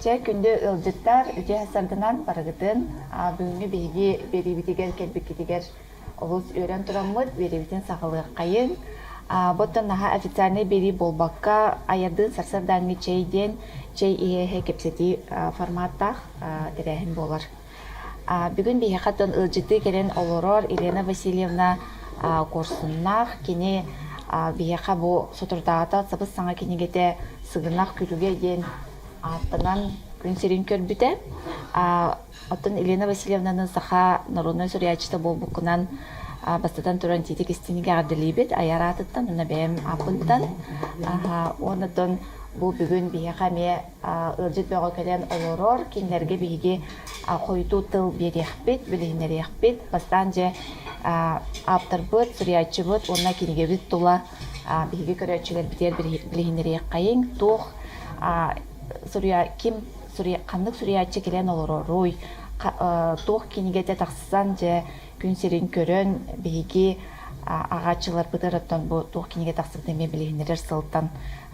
Чэ, күндү ыалдьыттар, үтүө саргынан барыгытын. Бүгүҥҥү биһиги биэриибитигэр кэлбиккитигэр олус үөрэн тураммыт, биэриибитин саҕалыаххайыҥ. Бу оттон наһаа официальнай биэрии буолбакка, айардыын сарсыардааҥҥы чэй диэн чэй иһэ-иһэ кэпсэтии форматтаах тэрээһин буолар. Бүгүн биһиэхэ оттон ыалдьыттыы кэлэн олорор Елена Васильевна Куорсуннаах. Кини биһиэхэ бу соторутааҕыта сабыс-саҥа кинигэтэ «Сыгынах күлүгэ» диэн ааттанан күн сирин көрбүтэ. Оттон Елена Васильевнаны саха народнай суруйааччыта буолбуккунан бастатан туран тиитик истинигэ эҕэрдэлиибит айар аатыттан уонна бэйэм ааппыттан. Уонна оттон бу бүгүн биһиэхэ эмиэ ыалдьыт бөҕө кэлэн олорор. Кинилэргэ биһиги хойутуу тыл биэриэхпит, билиһиннэриэхпит. Бастаан дьэ ааптарбыт, суруйааччыбыт уонна кинигэбит тула биһиги көрөөччүлэрбитигэр билиһиннэриэххэйиҥ. Туох суруйа ким суруйа ханнык суруйааччы кэлэн олороруй, туох кинигэтэ тахсан дьэ күн сирин көрөн биһиги аҕааччыларбытыгар оттон бу туох кинигэ тахсыбытын эмиэ билиһиннэрэр сылтан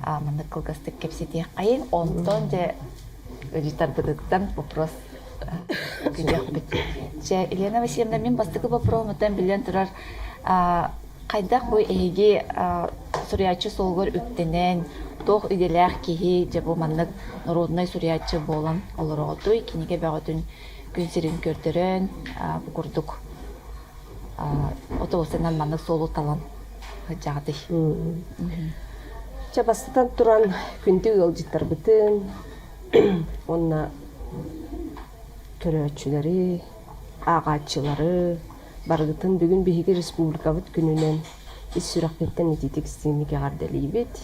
маннык кылгастык кэпсэтиэххэйиҥ. Онтон дьэ ыйытарбытыттан вопрос күнүөхпүт. Чэ, Елена Васильевна, мин бастакы боппуруоһумуттан билэн турар хайдах бу эһиги суруйааччы суолугар үктэнэн, туох идэлээх киһи дьэ бу маннык норуодунай суруйааччы буолан олороҕутуй, кинигэ бөҕөтүн күн сирин көрдөрөн бу курдук отобусунан маннык суолу талан сылдьаҕытый? Чэ, бастатан туран, күндү ыалдьыттарбытын уонна көрөөччүлэри, ааҕааччылары барыгытын бүгүн биһиги республикабыт күнүнэн ис сүрэхпиттэн итиитик истиҥник эҕэрдэлиибит.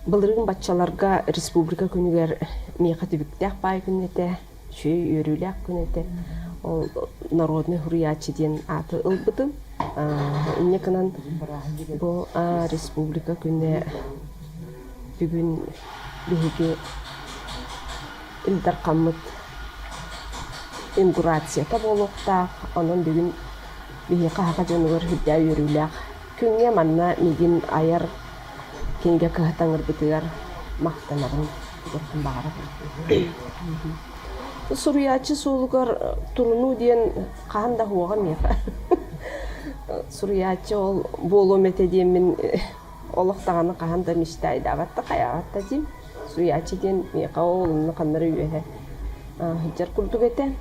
Былырыын баччаларга республика күнүгэр миэхэ түбүктээх баай күн этэ, үчүгэй үөрүүлээх күн этэ. Ол народный суруйааччы диэн ааты ылбытым. Инньэ гынан бу республика күнэ бүгүн биһиги Ил Дархаммыт инаугурацията буолуохтаах. Онон бүгүн биһиэхэ саха дьонугар сүрдээх үөрүүлээх күҥҥэ манна миигин айар кинигэ кыһата ыҥырбытыгар махтанабын диэхпин баҕарабын. Суруйааччы суолугар турунуу диэн хаһан да суоҕа миэхэ. Суруйааччы ол буолуом этэ диэммин олох даҕаны хаһан да мечтайдаабат да хайаабат да диим. Суруйааччы диэн миэхэ ол онно ханна эрэ үөһэ сылдьар курдук этэ.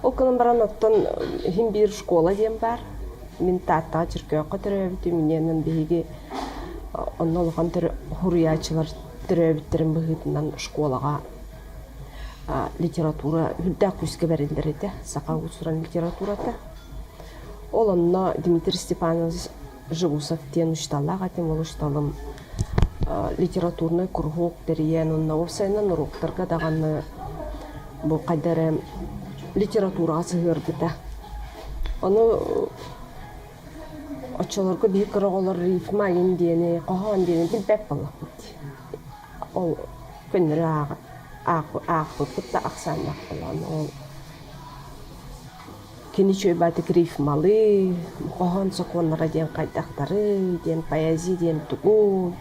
Ол гынан баран оттон иһин биир школа диэн баар. Мин Тааттаҕа Чөркөөххө төрөөбүтүм. Инньэ биһиги онно улахан суруйааччылар төрөөбүттэрин быһыытынан школаҕа литература үрдээх күүскэ бэриллэр этэ, саха уус-уран литературата. Ол онно Дмитрий Степанович Жегусов диэн учууталлаах этим, ол учууталым литературнай куруһуок тэрийэн, онно уопсайынан уруоктарга даҕаны бу хайда эрэ литератураҕа сыһыарбыта. Ону оччолорго биһи кыра оҕолор рифма айын диэни, хоһоон диэни билбэт буоллахпыт. Ол көннөрү аахпыппыт да ахсааннаах буоллаҕына ол Кини үчүгэйбаатык рифмалыы, хоһоон сокуоннара диэн хайдахтарый диэн, поэзия диэн тугуй,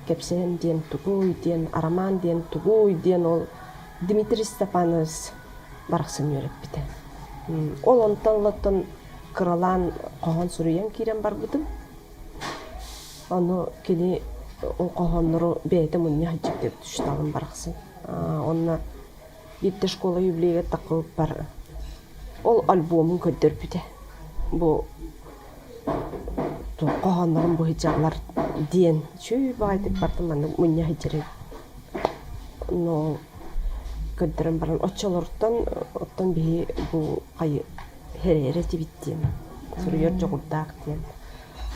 кэпсээн диэн тугуй диэн, арамаан диэн тугуй диэн ол Дмитрий Степанович барахсан үөрэппитэ. Ол онтон олоттон кыралаан хоһоон суруйан киирэн барбытым. Ону кини ол хоһооннору бэйэтэ мунньа сылдьыбыт эбит учууталым барахсан. Онно Биирдэ школа юбилейыгар таххыбыппар ол альбомун көрдөрбүтэ. Бу хоһооннорум бу сылдьаллар диэн үчүгэй баҕайытык бардым маннык мунньа сылдьар эбит. Но көрдөрөн баран оччолортон оттон биһи бу хайы хэрээрэ этибит диэн суруйар дьоҕурдаах диэн.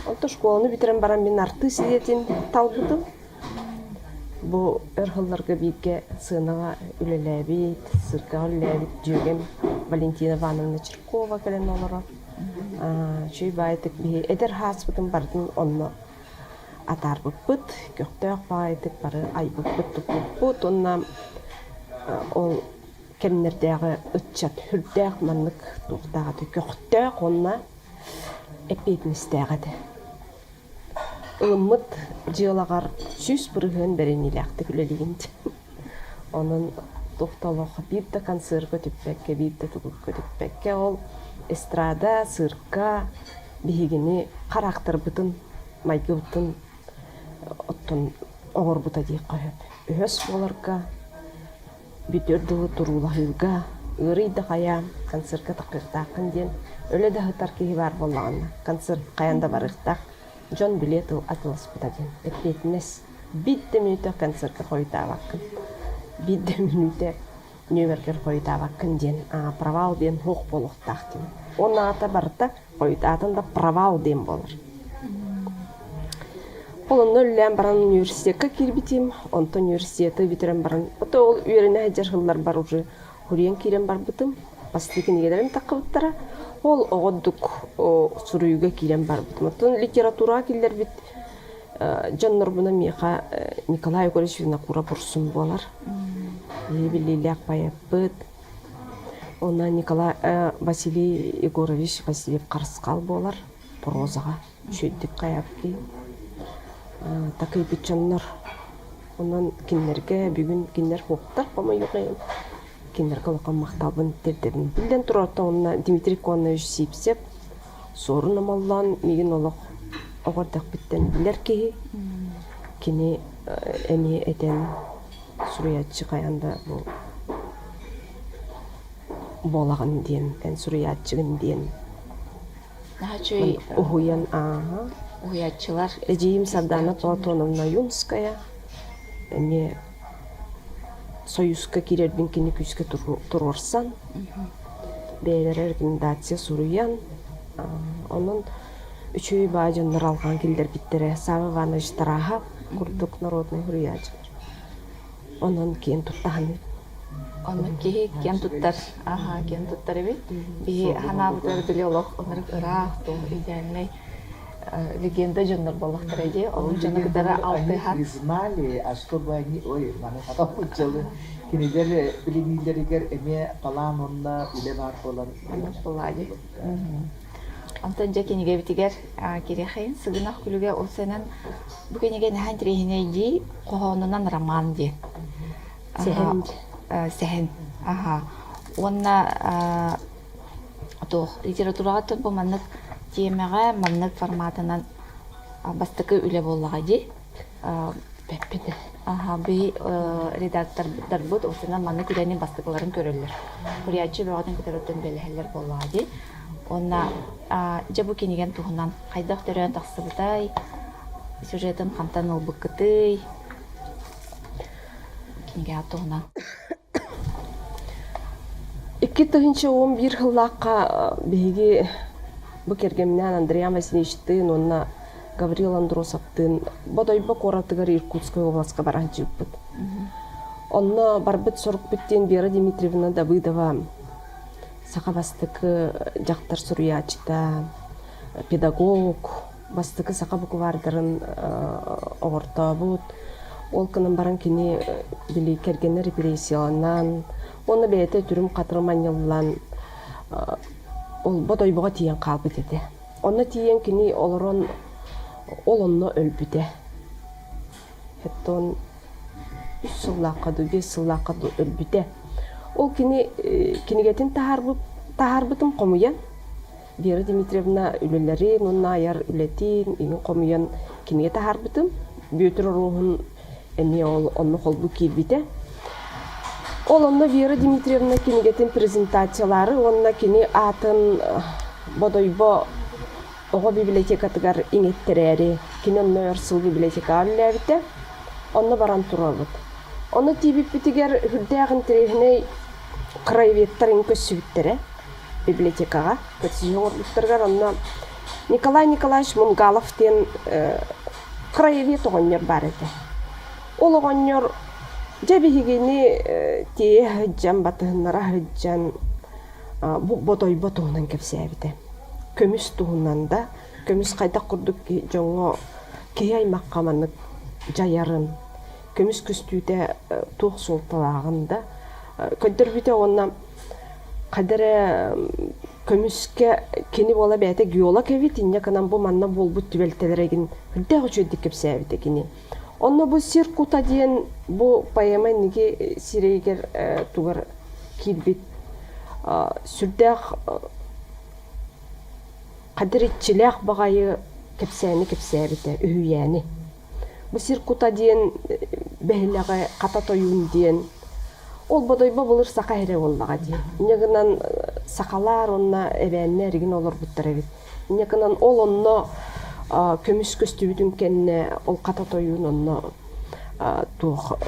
Онтон школаны бүтэрэн баран мин артыыс идэтин талбытым. Бу өр сылларга бииргэ сыанаҕа үлэлээбит, циркэҕэ үлэлээбит дьүөгэм Валентина Ивановна Чиркова кэлэн олорор. Үчүгэй баайытык биһи эдэр сааспытын барытын онно атаарбыппыт, көхтөөх баҕайытык бары айбыппыт-туппуппут уонна ол кэмнэрдээҕи ыччат сүрдээх маннык туохтаах этэ көхтөөх уонна эппиэтинэстээх этэ. Ылыммыт дьыалаҕар 100% бэриниилээхтик үлэлиигин. Онон туох да олох биир да концерка көтүппэккэ, биир да тугу көтүппэккэ ол эстрада, цирка биһигини хараактарбытын, майгыбытын оттон оҥорбута диэххэ сөп. Өһөс буоларга, бүтүөр дылы туруулаһыыга, ыарый да хайаан концерка таххыахтааххын диэн өлө да сытар киһи баар буоллаҕына концерт хайаан да барыахтаах. Дьон билиэт атыыласпыта диэн эппиэтинэс. Биир да мүнүүтэ концерка хойутаабаккын, биир да мүнүүтэ нүөмэргэр хойутаабаккын диэн провал диэн суох буолуохтаах диэн. Уонна аата барыта хойутаатын да провал диэн буолар. Ол онно үлэлээн баран университекка киирбитим, онтон университеты бүтэрэн баран, ото ол үөрэнэ сылдьар сылларбар уже хуруйан киирэн барбытым. Бастакы кинигэлэрим таххыбыттара. Ол оҕордук суруйууга киирэн барбытым. Оттон литератураҕа киллэрбит дьоннорбуна миэхэ Николай Егорович Винокуров-Урсун буолар. Биллиилээх поэппыт. Онно Николай Василий Егорович Васильев Харысхал буолар прозаҕа. Үчүгэйдик хайаабыт киһи. Такыйбыт дьоннор. Онон кинилэргэ бүгүн кинилэр хуоптар хомойуох иһин кинилэргэ улахан махталбын тиэрдэбин. Биллэн турар, онно Дмитрий Конович Сивцев Суорун Омоллоон миигин олох оҕо эрдэхпиттэн билэр киһи. Кини эмиэ этэн суруйааччы хайаан да бу буолаҕын диэн, эн суруйааччыгын диэн Наһаа үчүгэй уһуйан ааһа. Уһуйааччылар. Эдьиийим Сардана Платоновна Юнская эмиэ Союзка киирэрбин кини күүскэ туруорсан, бэйэлэрэ рекомендация суруйан, онон үчүгэй баа дьоннор алҕаан киллэрбиттэрэ. Савва Иванович Тараһов курдук народнай суруйааччылар. Онон киэн туттаһан Оннук киһи киэн туттар, аха, киэн туттар эбит. Биһи ханаабытыгар били олох ынырык ыраах, туох идеальнай легенда дьоннор буоллахтара дии. Ол дьону кытары алтыһан. Признали, а чтобы они, ой, маны хатаммыт кинилэр билиниилэригэр эмиэ талаан уонна үлэ баар буолан буолаа дии. Онтон дьэ кинигэбитигэр кириэхэйин Сыгынах күлүгэ ол сэнэн бу кинигэ наһаа интэриэһинэй дии хоһоонунан роман диэн. Сэһэн. Сэһэн. Аха. Уонна туох литератураҕа бу маннык тиэмэҕэ маннык форматынан бастакы үлэ буоллаҕа дии. Бэппитэ. Аха, би редактордарбыт осынан маннык үлэни бастакыларын көрөллөр. Суруйааччы бөҕөтүн кытарыттан үлэлэһэллэр буоллаҕа дии. Уонна дьэ бу кинигэн туһунан хайдах төрөөн тахсыбытай, сюжетын хантан ылбыккытый, кинигэ туһунан. 2011 сыллаахха биһиги бу кэргэминээн Андриан Васильевичтыын уонна Гаврил Андросовтыын Бодойбо куоратыгар Иркутскай уобаласка баран сылдьыбыппыт. Онно барбыт сорукпут диэн Вера Дмитриевна Давыдова саха бастакы дьахтар суруйааччыта, педагог, бастакы саха буквардарын оҥортообут. Ол гынан баран кини били кэргэнэ репрессияланан уонна бэйэтэ түрүм-хатырым анньыллан ол Бодойбоҕо тиийэн хаалбыт этэ. Онно тиийэн кини олорон ол онно өлбүтэ. Оттон үс сыллаахха дуу, биэс сыллаахха дуу өлбүтэ. Ол кини кинигэтин таһаарбытым хомуйан Вера Дмитриевна үлэлэрин уонна айар үлэтин иҥин хомуйан кинигэ таһаарбытым. Бүөтүр Оруоһун эмиэ ол онно холбуу киирбитэ. Ол онно Вера Дмитриевна кинигэтин презентациялаары уонна кини аатын Бодойбо оҕо библиотекатыгар иҥэттэрээри кини онно өр сыл библиотекаҕа үлэлээбитэ. Онно баран турабыт. Онно тиийбиппитигэр сүрдээх интэриэһинэй краеведтар иҥ көрсүбүттэрэ библиотекаҕа көрсүһүү оҥорбуттарыгар онно Николай Николаевич Мунгалов диэн краевед оҕонньор баар этэ. Ол оҕонньор дьэ биһигини тиэйэ сылдьан, батыһыннара сылдьан бу Бодойбо туһунан кэпсээбитэ. Көмүс туһунан да, көмүс хайдах курдук дьоҥҥо киһи аймахха маннык дьайарын, көмүс көстүүтэ туох суолталааҕын да көрдөрбүтэ уонна хайда эрэ көмүскэ кини буола бэйэтэ геолог эбит инньэ гынан бу манна буолбут түбэлтэлэригин үрдээх үчүгэйдик кэпсээбитэ кини. Онно бу сир кута диэн бу поэма инники сирэйигэр тугар киирбит сүрдээх хадыр иччилээх баҕайы кэпсээни кэпсээбитэ, үһүйээни. Бу сир кута диэн бэһилэҕи хата тойуун диэн ол бодойбо былыр саха эрэ буоллаҕа дии. Инньэ гынан сахалаар уонна эбээннэр эригин олорбуттар эбит. Инньэ гынан ол онно көмүс көстүбүтүн кэннэ ол хата тойуун онно туох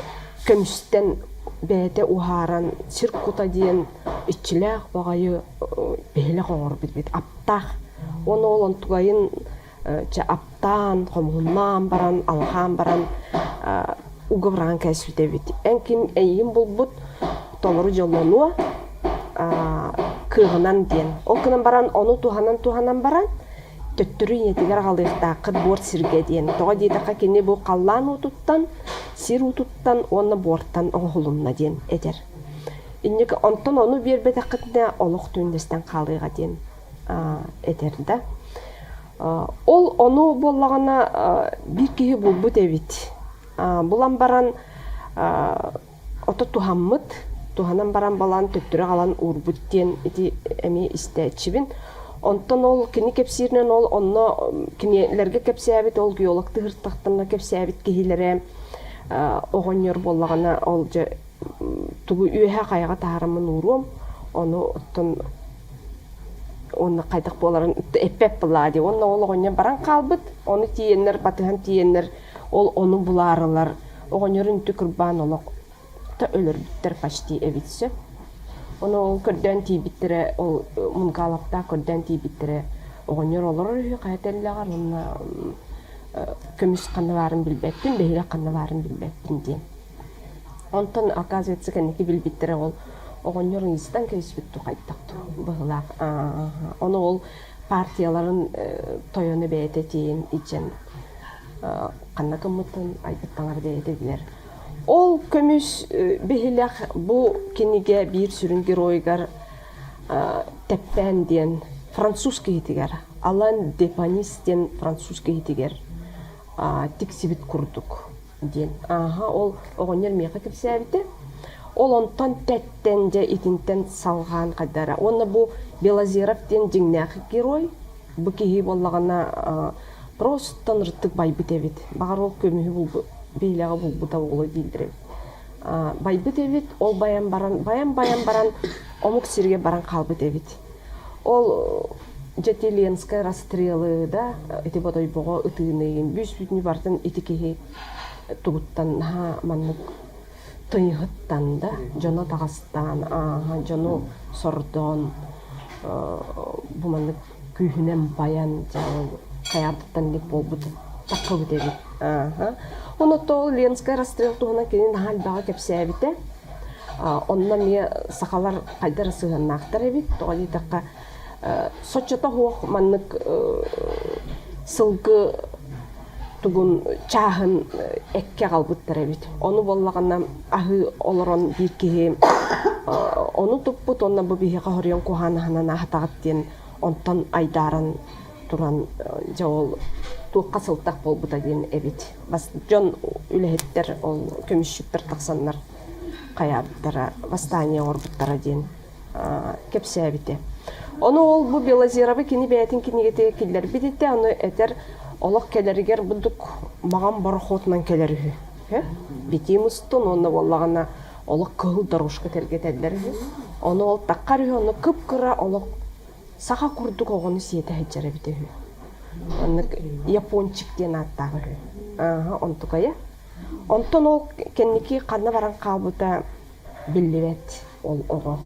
көмүстэн бэйэтэ уһааран сир кута диэн иччилээх баҕайы биһилэх оҥорбут эбит аптаах. Уонна ол онтугайын чэ аптаан, хомуһуннаан баран, алҕаан баран уга быраҕан кээспит эбит. Эн ким эйигин булбут толору дьоллонуо кыаҕынан диэн. Ол гынан баран ону туһанан-туһанан баран төттөрү ийэтигэр аҕалыахтааххыт буор сиргэ диэн. Тоҕо диэтэххэ кини бу халлаан уутуттан, сир уутуттан уонна буортан оҥоһулунна диэн этэр. Инник онтон ону биэрбэтэххитинэ олох түннэстэн хаалыаҕа диэн этэр да. Ол ону буоллаҕына биир киһи булбут эбит. Булан баран ото туһаммыт, туһанан баран балаан төттөрү аҕалан уурбут диэн ити эмиэ истээччибин. Онтон ол кини кэпсииринэн ол онно кинилэргэ кэпсээбит, ол геолог тыһыртахтарына кэпсээбит киһилэрэ оҕонньор буоллаҕына ол дьэ тугу үөһэ хайаҕа таһаараммын ууруом, ону оттон уонна хайдах буоларын эппэт былаа дии. Уонна ол оҕонньор баран хаалбыт, ону тиийэннэр, батыһан тиийэннэр, ол ону булаарылар, оҕонньорун үнтү кырбаан олох та өлөрбүттэр почти эбит сөп. Ону ол көрдөөн тиийбиттэрэ, ол мунгаалаптаах көрдөөн тиийбиттэрэ, оҕонньор олорор үһү хайа тэллэҕэр уонна көмүс ханна баарын билбэппин, бэһилэх ханна баарын билбэппин диэн. Онтон, оказывается, кэнники билбиттэрэ ол оҕонньор ыйыстан кэбиспит дуу хайдах дуу быһыылаах. Ону ол партияларын тойоно бэйэтэ тиийэн илдьэн ханна гыммытын айбыт таҥара бэйэтэ билэр. Ол көмүс биһилэх бу кинигэ биир сүрүн геройугар Тэппээн диэн француз киһитигэр, Алан де Панис диэн француз киһитигэр тиксибит курдук диэн. Ааһа ол оҕонньор миэхэ кэпсээбитэ. Ол онтон тэттэн дьэ итинтэн салҕаан хайдара. Уонна бу Белозеров диэн дьиҥнээх герой. Бу киһи буоллаҕына просто ынырыктык байбыт эбит. Баҕар ол көмүһү булбут, биһилэҕи булбута буолуо дииллэр эбит. Байбыт эбит, ол байан баран, байан-байан баран омук сиргэ баран хаалбыт эбит. Ол дьэ Ленскай расстрелы да ити Бодойбоҕо ытыыныйын бүүс-бүтүнү барытын ити киһи тугуттан наһаа маннык тыйыһыттан да дьоно таҕыстаан ааһа дьону сордоон бу маннык күүһүнэн байан дьэ ол хайаабыттан ник буолбут таххыбыт эбит ааһа онно ол Ленскай расстрел туһунан кини наһаа элбэҕи кэпсээбитэ Онно эмиэ сахалар хайдах эрэ сыһыаннаахтар эбит. Тоҕо диэтэххэ, соччото суох маннык сылгы тугун чааһын эккэ аҕалбыттар эбит. Ону буоллаҕына аһыы олорон биир киһи ону туппут уонна бу биһиэхэ хоруйан куһаан аһынан аһатаҕыт диэн онтон айдааран туран дьэ ол туохха сылтах буолбута диэн эбит. Бас дьон үлэһиттэр ол көмүсчүттэр тахсаннар хайаабыттара, восстание оҥорбуттара диэн кэпсээбитэ. Ону ол бу Белозеровы кини бэйэтин кинигэтигэр киллэрбит этэ, ону этэр олох кэлэригэр бурдук маҕан борохуотунан кэлэр үһү. Битиим устун уонна буоллаҕына олох кыһыл дорожка тэлгэтэллэр үһү. Ону ол таххар үһү, ону кып-кыра олох саха курдук оҕону сиэтэ сылдьар эбитэ үһү. Оннук япончик диэн ааттаах үһү. Ааһа, онтукайа. Онтон ол кэнники ханна баран хаалбыта биллибэт ол оҕо.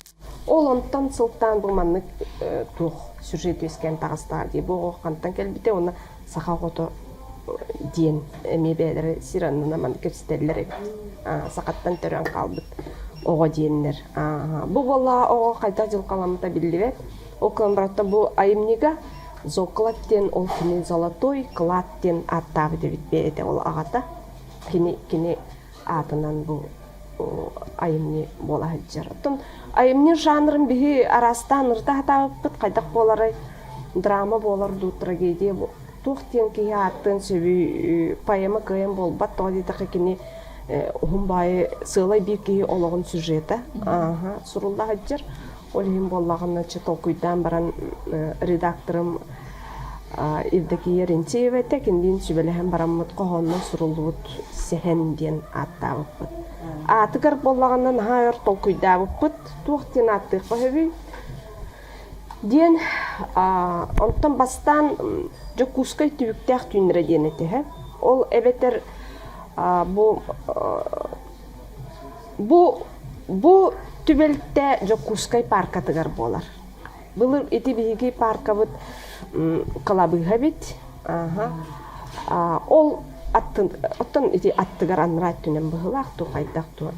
Ол онтон сылтаан бу маннык туох сюжет үөскээн таҕыстаҕа дии. Бу оҕо хантан кэлбитэ уонна саха оҕото диэн эмиэ бэйэлэрэ сир аннынан маннык кэпсэтэллэр эбит. Сахаттан төрөөн хаалбыт оҕо диэннэр. Бу буоллаҕа оҕо хайдах дьылҕаламмыта биллибэт. Ол гынан баран бу айымньыга Зоклад диэн ол кини золотой клад диэн ааттаабыт эбит бэйэтэ ол аҕата. Кини кини аатынан бу айымньы буола сылдьар. Оттон айымньы жанрын биһи араастаан ырыта сатаабыппыт хайдах буоларай? Драма буолар дуу, трагедия. Туох диэн киһи ааттыан сөбүй поэма кыайан буолбат тоҕо диэтэххэ кини уһун баайы сыалай биир киһи олоҕун сюжета сурулла сылдьар. Ол иһин буоллаҕына чэ толкуйдаан баран редакторым Евдокия Рентеева этэ кинилиин сүбэлэһэн бараммыт хоһооннор суруллубут сэһэн диэн ааттаабыппыт. Аатыгар буоллаҕына наһаа өр толкуйдаабыппыт туох диэн ааттыахха сөбүй диэн онтон бастаан Дьокуускай түбүктээх түүннэрэ диэн этэ Ол эбэтэр бу бу бу түбэлтэ Дьокуускай пааркатыгар буолар. Былыр ити биһиги пааркабыт кылабыыһа эбит. Ол аттын оттон ити аттыгар анараа өттүнэн быһыылаах дуу хайдах дуу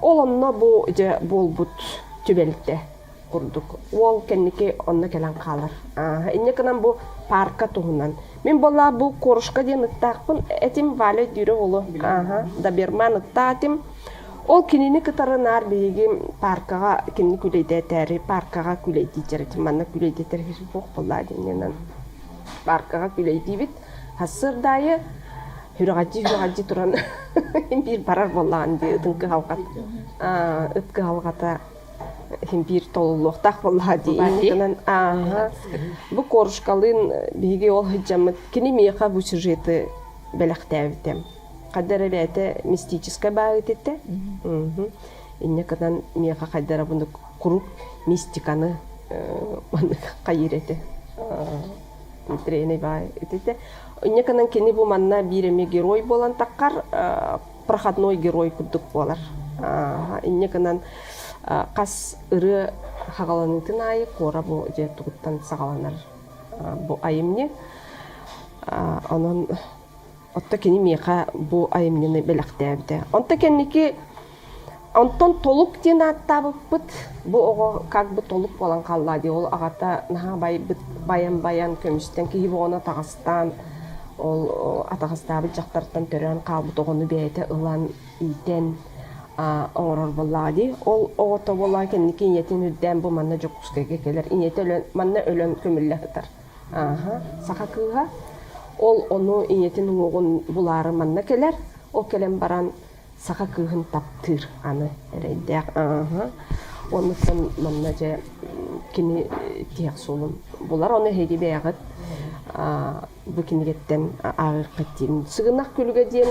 Ол онно бу дьэ буолбут түбэлтэ курдук. Уол кэнники онно кэлэн хаалар. Инньэ гынан бу парка туһунан. Мин буоллаа бу Корушка диэн ыттаахпын этим Валя Дюрев уолу. Доберман ыттаах этим. Ол кинини кытары наар биһиги паркаҕа кинини күлэйдэтээри паркаҕа күлэйдиир этим. Манна күлэйдэтэр киһи суох буоллаа диэнинэн паркаҕа күлэйдиибит. Сарсыарда аайы сүрэҕэлдьии-сүрэҕэлдьии туран биир барар буоллаҕын дии ытын кыһалҕата. Ыт кыһалҕата иһин биир толуллуохтаах буоллаҕа дии. Инникинэн ааһа бу Корушкалыын биһиги ол сылдьаммыт кини миэхэ бу сюжеты бэлэхтээбитэ. Хайда эрэ бэйэтэ мистическай баайыт этэ. Инньэ гынан миэхэ хайда эрэ буну куруук мистиканы маннык хайыыр этэ. Треней баай этэ. Инньэ гынан кини бу манна биир эмиэ герой буолан таххар проходной герой курдук буолар. Инньэ гынан хас ырыа хаҕаланыытын аайы куора бу дьэ тугуттан саҕаланар бу айымньы. Онон Отто кини миэхэ бу айымньыны бэлэхтээбитэ. Онто кэнники онтон толук диэн ааттаабыппыт. Бу оҕо как бы толук буолан хаалла дии. Ол аҕата наһаа байбыт, байан-байан көмүстэн киһи оҕону атаҕастаан, ол атаҕастаабыт дьахтартан төрөөн хаалбыт оҕону бэйэтэ ылан иитэн оҥорор буоллаҕа дии. Ол оҕото буоллаҕа кэнники ийэтин үрдээн бу манна Дьокуускайга кэлэр. Ийэтэ өлөн, манна өлөн көмүллэ сытар. Ааһа, саха кыыһа. Ол ону ийэтин уҥуоҕун булаары манна кэлэр. Ол кэлэн баран саха кыыһын таптыыр аны эрэйдээх. Ааһа. Оннуттан манна дьэ кини тиһэх суолун булар. Ону эһиги бэйэҕит бу кинигэттэн ааҕыаххыт диэн. Сыгынах күлүгэ диэн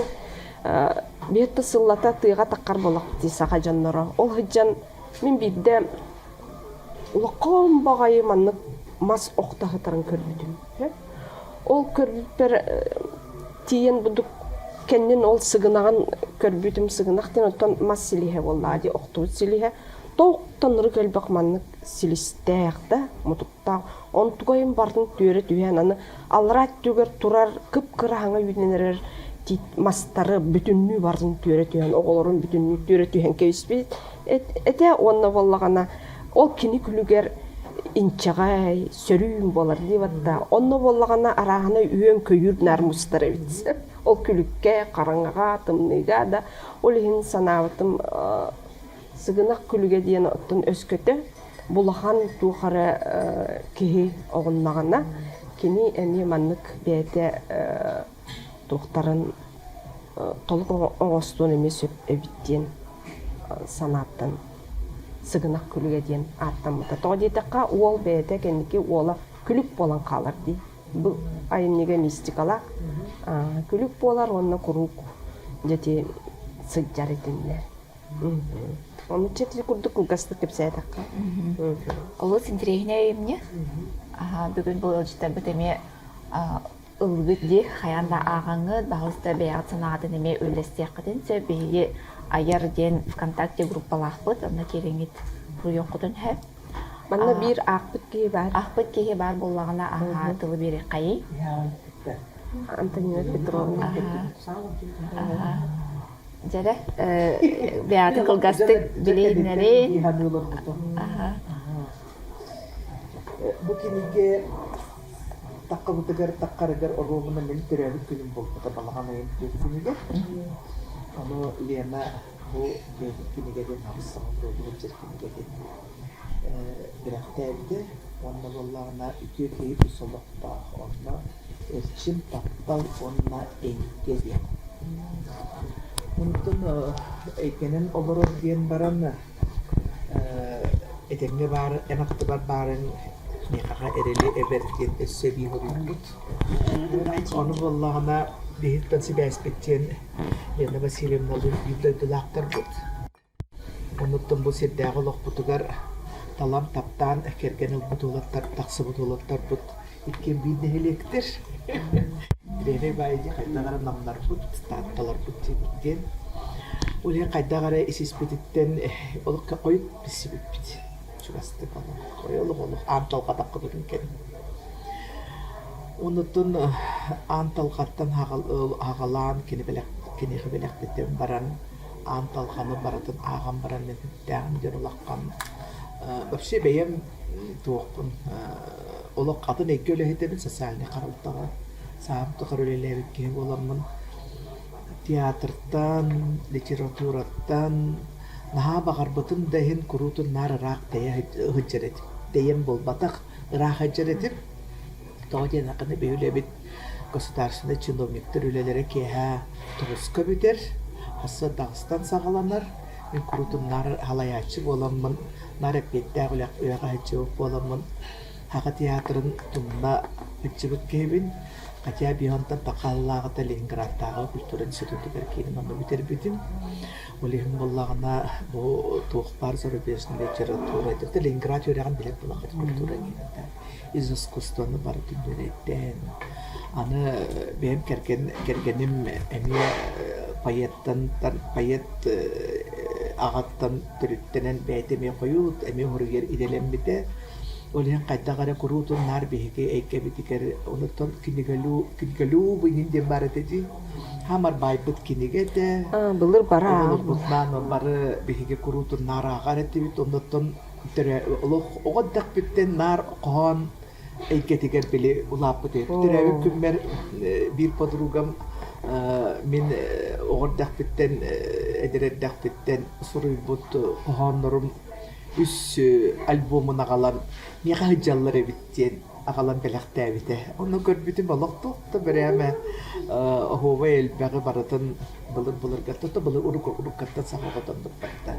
биир да сыллата тыаҕа таххар буоллахпыт дии саха дьонноро. Ол сылдьан мин биирдэ улахан баҕайы маннык мас охто сытарын көрбүтүм. Ол көрбүппэр тиийэн будук кэннин ол сыгынаҕын көрбүтүм сыгынах диэн оттон мас силиһэ буоллаҕа дии охтубут силиһэ тоохтоннору элбэх маннык силистээх да мутуктаах онтугайым барытын түөрэ түһэн аны аллараа өттүгэр турар кып-кыра хаҥа үүнэн эрэр тиит мастары бүтүннүү барытын түөрэ түһэн оҕолорун бүтүннүү түөрэ түһэн кэбиспит этэ уонна буоллаҕына ол кини күлүгэр инчэҕэй, сөрүүн буолар дии батта. Онно буоллаҕына арааһына үөн-көйүүр наар мустар эбит. Ол күлүккэ, хараҥаҕа, тымныыга да ол иһин санаабытым сыгынах күлүгэ диэн оттон өскөтө булахан туох эрэ киһи оҕуннаҕына кини эмиэ маннык бэйэтэ туохтарын толук оҥостуон эмиэ сөп эбит диэн санааттан Сыгынах күлүгэ диэн ааттаммыта. Тоҕо диэтэххэ, уол бэйэтэ кэнники уола күлүк буолан хаалар дии. Бу айымньыга мистикалаах күлүк буолар уонна куруук дьэ сылдьар итиннэ. Ону чэ курдук кылгастык кэпсээтэххэ. Олус интэриэһинэй айымньы. Бүгүн бу ыалдьыттарбыт эмиэ ыллыгыт дии, хайаан да ааҕаҥҥыт, баһылыста бэйэҕит санаатын эмиэ үллэстиэххитин сөп. Биһиги Айар диэн ВКонтакте группалаахпыт, онно киириҥҥит суруйуоххутун сөп. Манна биир аахпыт киһи баар. Аахпыт киһи баар буоллаҕына, аһаа тылы биэриэххэйий. Антонина Петровна. Дьэрэ, бэйэҕитин кылгастык билиһиннэрин. Бу кинигэ таххабытыгар таххарыгар оруобуна мин төрөөбүт күнүм буолбута балаҕан ыйын түөрт күнүгэр. Ону Лена бу бэйэтин кинигэ диэн абыс саҥа туруорбут сир кинигэ диэн. бэлэхтээбитэ уонна буоллаҕына үтүө киһи үс олохтоох онно эрчим, таптал уонна эйгэ диэн. Онтон эйгэнэн олорор диэн баран этэҥҥэ баар эн аттыбар баарыҥ миэхэҕэ эрэли эбэр диэн өссө эбии хоруйбут. Ону буоллаҕына биһиттэн сибээспит диэн Лена Васильевналыын биир дойдулаахтарбыт. Онуттан бу сирдээҕи олохпутугар талан таптаан кэргэн ылбыт уолаттар, тахсыбыт уолаттарбыт иккиэн биир нэһилиэктэр. Тренер баайы дии хайдах эрэ намнарбыт, таатталарбыт диэн. Ол иһин хайдах эрэ ис-испититтэн олох хойут билсибиппит. Чугастык олох, олох олох аан талҕатаххытын кэннэ. Онуттан аан талҕаттан аҕалаан кини бэлэх киниэхэ бэлэхтэтэн баран аан талҕаны барытын ааҕан баран мин сүрдээҕин диэн улахан вообще бэйэм туохпун олох атын эйгэ үлэһитэбин социальнай харалтаҕа саам тухары үлэлээбит киһи буоламмын театртан литератураттан наһаа баҕарбытым да иһин куруутун наар ыраах тэйэ сылдьар этим тэйэн буолбатах ыраах сылдьар этим Тоҕо диэтэххинэ, биһи үлэбит государственнай чиновниктар үлэлэрэ киэһэ тоҕуска бүтэр, хасса даҕыстан саҕаланар. Мин куруутун наар халайааччы буоламмын, наар эппиэттээх үлэ үлэҕэ сылдьыбыт буоламмын, Саха театрын тумна сылдьыбыт киһибин. Хотя Бионтан Тахаллааҕыта Ленинградтааҕы культура институтугар киирэн онно бүтэрбитим. Ол иһин буоллаҕына бу туох баар зарубежный литература, Ленинград үөрэҕин билэр буолаххыт культура киинэтэ. из искусствоны барытын үөрэттэн аны бэйэм кэргэн кэргэним эмиэ поэттан поэт аҕаттан төрүттэнэн бэйэтэ эмиэ хойут эмиэ уһуруйар идэлэммитэ ол иһин хайдах эрэ куруутун наар биһиги эйгэбитигэр онуттан кинигэлүү кинигэлүү иҥин диэн баар этэ дии хаамар баайбыт кинигэ этэ Былыр бары оҕолорбутунаан бары биһиги куруутун наар ааҕар этибит оннуттан Олох оҕо эрдэхпиттэн наар хоһоон эйгэтигэр били улааппыт этим. Төрөөбүт күммэр биир подругам мин оҕо эрдэхпиттэн, эдэр эрдэхпиттэн суруйбут хоһооннорум үс альбомун аҕалан миэхэ сылдьаллар эбит диэн аҕалан бэлэхтээбитэ. Ону көрбүтүм олох туох да бэрээмэ оһуобай элбэҕи барытын былыр-былыргаттан да былыр уруккаттан саха оҕотон барбыта.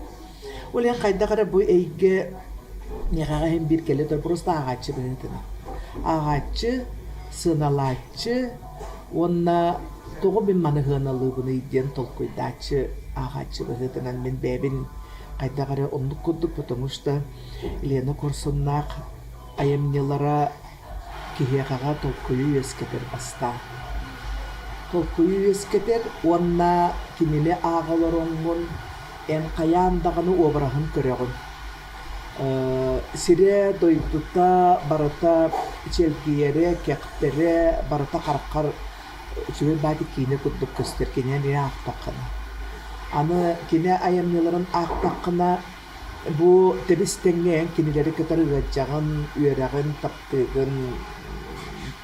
Ол иһин хайдах эрэ бу эйгэ миэхэҕэ иһин биир кэлэ турар просто ааҕааччы быһыытынан. Ааҕааччы, сыаналааччы уонна тоҕо мин маны сыаналыыбыный диэн толкуйдааччы ааҕааччы быһыытынан мин бэйэбин хайдах эрэ оннук курдук потому что Лена Курсуннаах айымньылара киһиэхэҕэ толкуйу үөскэтэр бастаан. Толкуйу үөскэтэр уонна кинини ааҕа олороҥҥун эн хайаан даҕаны уобараһын көрөҕүн. Сирэ, дойдута барыта чэлгийэрэ, кэхтэрэ барыта хараххар үчүгэй баайдык киинэ курдук көстөр кини эмиэ аахтаххына. Аны кини айымньыларын аахтаххына Бу тэбис-тэҥҥэ эн кинилэри кытары ыалдьаҕын, үөрэҕин, таптыыгын,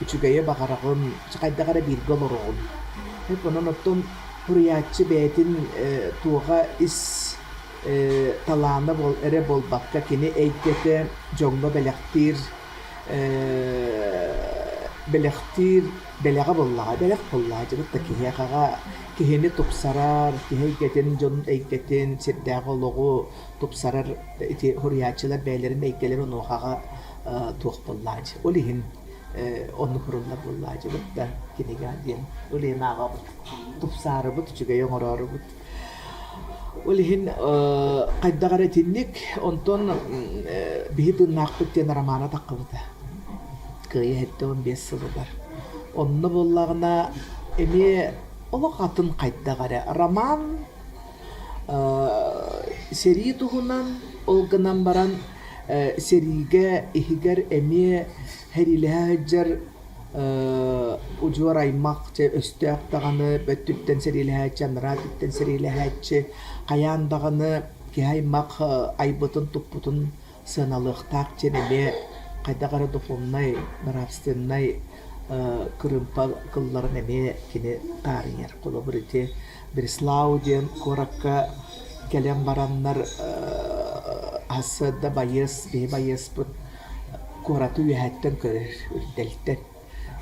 үчүгэйи баҕараҕын, хайдах эрэ бииргэ олороҕун. Онон оттон суруйааччы бэйэтин туоҕа ис талаана эрэ буолбакка, кини эйгэтэ дьоҥҥо бэлэхтиир бэлэхтиир бэлэҕэ буоллаҕа, бэлэх буоллаҕа дьэ да киһиэхэҕэ киһини тупсарар, киһи эйгэтин, дьон эйгэтин, сирдээҕи олоҕу тупсарар ити суруйааччылар бэйэлэрин эйгэлэрин онуохаҕа туох буоллаҕа Ол иһин оннук суруллар буоллаҕа да кинигэ диэн ол иһин ааҕабыт, тупсаарыбыт, үчүгэйи оҥороорубут. Ол иһин хайдах эрэ итинник, онтон биһи тыыннаахпыт диэн романа таххыбыта. Кыайа 75 сылыгар. Онно буоллаҕына эмиэ олох атын хайдах эрэ роман сэрии туһунан, ол гынан баран сэриигэ иһигэр эмиэ сэриилэһэ сылдьар удьуор аймах дьэ өстөөх даҕаны өттүттэн сэриилэһээччи, анараа өттүттэн сэриилэһээччи хайаан даҕаны киһи аймах айбытын-туппутун сыаналыахтаах диэн эмиэ хайдах эрэ духовнай, нравственнай кырыымпа кылларын эмиэ кини таарыйар. Холобур ити Бреслау диэн куоракка кэлэн бараннар. Ассыада байыас, биһи байыаспыт куораты үөһэттэн көрөр, үрдэлтэн.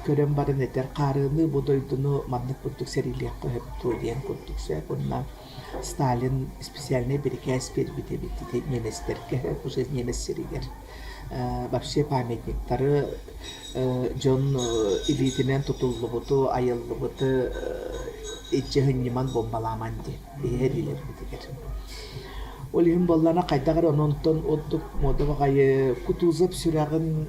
Көрөн баран этэр хаарыаныы бу дойдуну маннык курдук сэриилиэххэ сөп дуо диэн курдук сөп. Уонна Сталин специальнай бирикээс биэрбит эбит ити немецтэргэ, уже немец сиригэр. Вообще памятниктары дьон илиитинэн тутуллубуту, айыллыбыты иччи сынньыман буомбалааман диэн биһи сэриилэрбитигэр. Ол иһин буоллаҕына хайдах эрэ онтон ордук муода баҕайы Кутузов сүрэҕин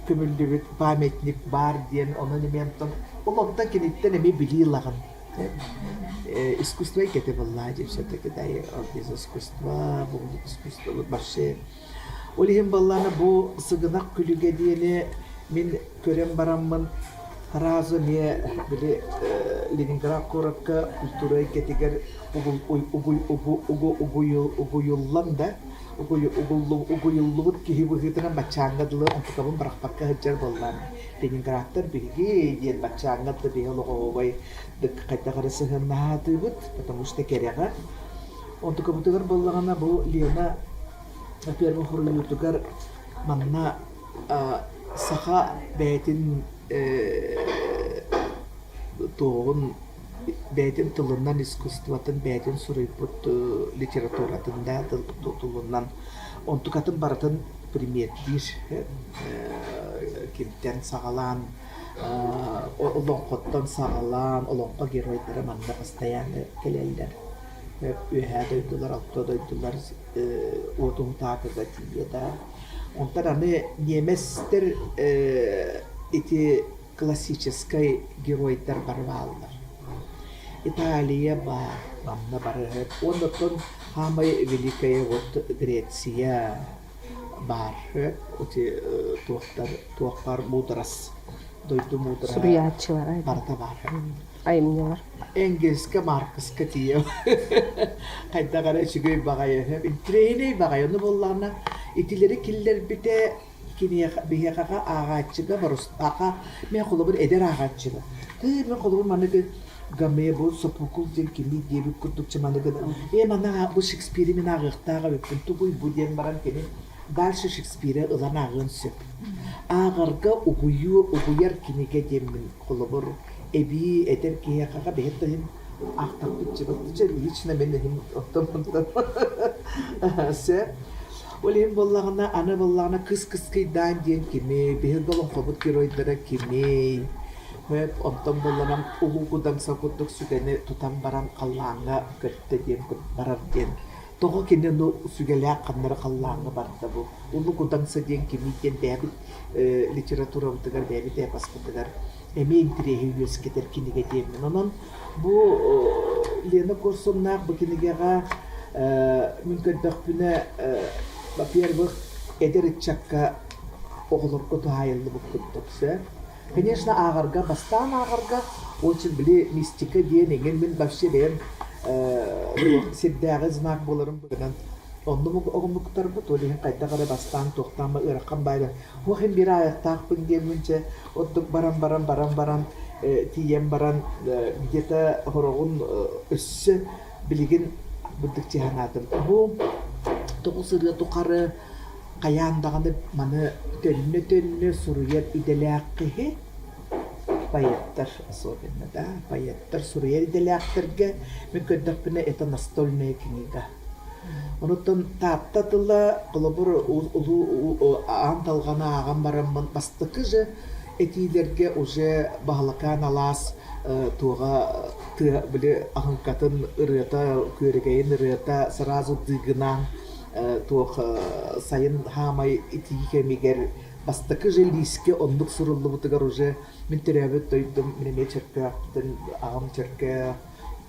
көмүллүбүт памятник баар диэн онон эмиэ онтон ол онтон киниттэн эмиэ билии ылаҕын. Искусство эйгэтэ буоллаҕа дии все-таки да без искусства искусство вообще Ол иһин буоллаҕына бу сыгынах күлүгэ диэни мин көрөн бараммын сразу эмиэ били Ленинград куоракка культура эйгэтигэр угуйуллан да угуйуллубут киһи быһыытынан баччааҥҥа дылы онтукабын бырахпакка сылдьар буоллаҕым. Ленинградтар биһиги диэн баччааҥҥа да биһи олоҕоһуобай хайдах эрэ сыһыаннаһаатыыбыт, потому что кэрэҕэ. Онтукабытыгар буоллаҕына бу Лена первый хоруйуутугар манна саха бэйэтин туоҕун бэйэтин тылынан искусствотын бэйэтин суруйбут литературатын да тылынан онтукатын барытын примердиир кимтэн саҕалаан олоҥхоттон саҕалаан олоҥхо геройдара манна постоянно кэлэллэр үөһээ дойдулар алта дойдулар уотуһутаакыга тиийэ да. Онтон аны ньиэмэстэр ити классическай геройдар бары бааллар. Италия баар, манна бары. Уонна оттон хаамай великая вот Греция баар. Эти туохтар, туохпар мудрас, дойду мудра Суруйааччылара барыта баар. Айымньылар. Энгельска, Маркска тиийэ хайдах эрэ үчүгэй баҕайы, интириэһинэй баҕайы. Ону буоллаҕына итилэри киллэрбитэ киниэхэ биһиэхэҕэ ааҕааччыга борустааха мен холобур эдэр ааҕааччыга тыы мен холобур маныгы гамме бу Сопокул диэн кини диэбит курдук чыманыгын ээ мана бу Шекспири мин ааҕыахтаах эбиппин тугуй бу диэн баран кини дальше Шекспири ылан ааҕыан сөп. Ааҕарга угуйуу угуйар кинигэ диэммин холобур эбии эдэр киһиэхэ бэйэт да иһин аахтарбыт чыбыттыча лично мин иһин оттон онтон сөп ол иһин буоллаҕына аны буоллаҕына кыс кыскыйдаан диэн кими биһиги олоҥхобут геройдара кимий хөп онтон буоллаҕына улуу кудаҥса курдук сүгэни тутан баран халлааҥҥа көттө диэн барар диэн тоҕо кини ону сүгэлээх ханнары халлааҥҥа барда бу улуу кудаҥса диэн кимий диэн бэйэбит литературабытыгар бэйэбит эпоспытыгар эмиэ интэриэһи үөскэтэр кинигэ диэммин. Онон бу Лена Курсуннаах бу кинигэҕэ мин көрдөхпүнэ, во-первых, эдэр ыччакка оҕолорго туһаайыллыбыт курдук сөп. Конечно, ааҕарга, бастаан ааҕарга очень били мистика диэн эҥин мин вообще бэйэм сирдээҕи знак буоларым быһыынан оннук оҕомуктарбыт, ол иһин хайдах эрэ бастаан туохтаан ыарахан баайдар Уох иһин биир аайахтаахпын диэммин чэ ордук баран баран баран баран тиийэн баран где-то хороҕун өссө билигин бурдук чыһанаатым. Бу тоҕус ырыа тухары хайаан даҕаны маны төннө-төннө суруйар идэлээх киһи поэттар особенно да поэттар суруйар идэлээхтэргэ мин көрдөхпүнэ это настольная книга Онуттан Таатта тыла, холобур, улуу аан талҕаны ааҕан бараммын бастакы же этиилэргэ уже Баһылакаан алаас туоҕа тыа били аһыҥкатын ырыата, күөрэгэйин ырыата сразу дыыгынаан туох сайын хаамай итии кэмигэр бастакы же лиискэ оннук суруллубутугар уже мин төрөөбүт дойдум мин эмиэ Чөркөөхтөн аҕам Чөркөөх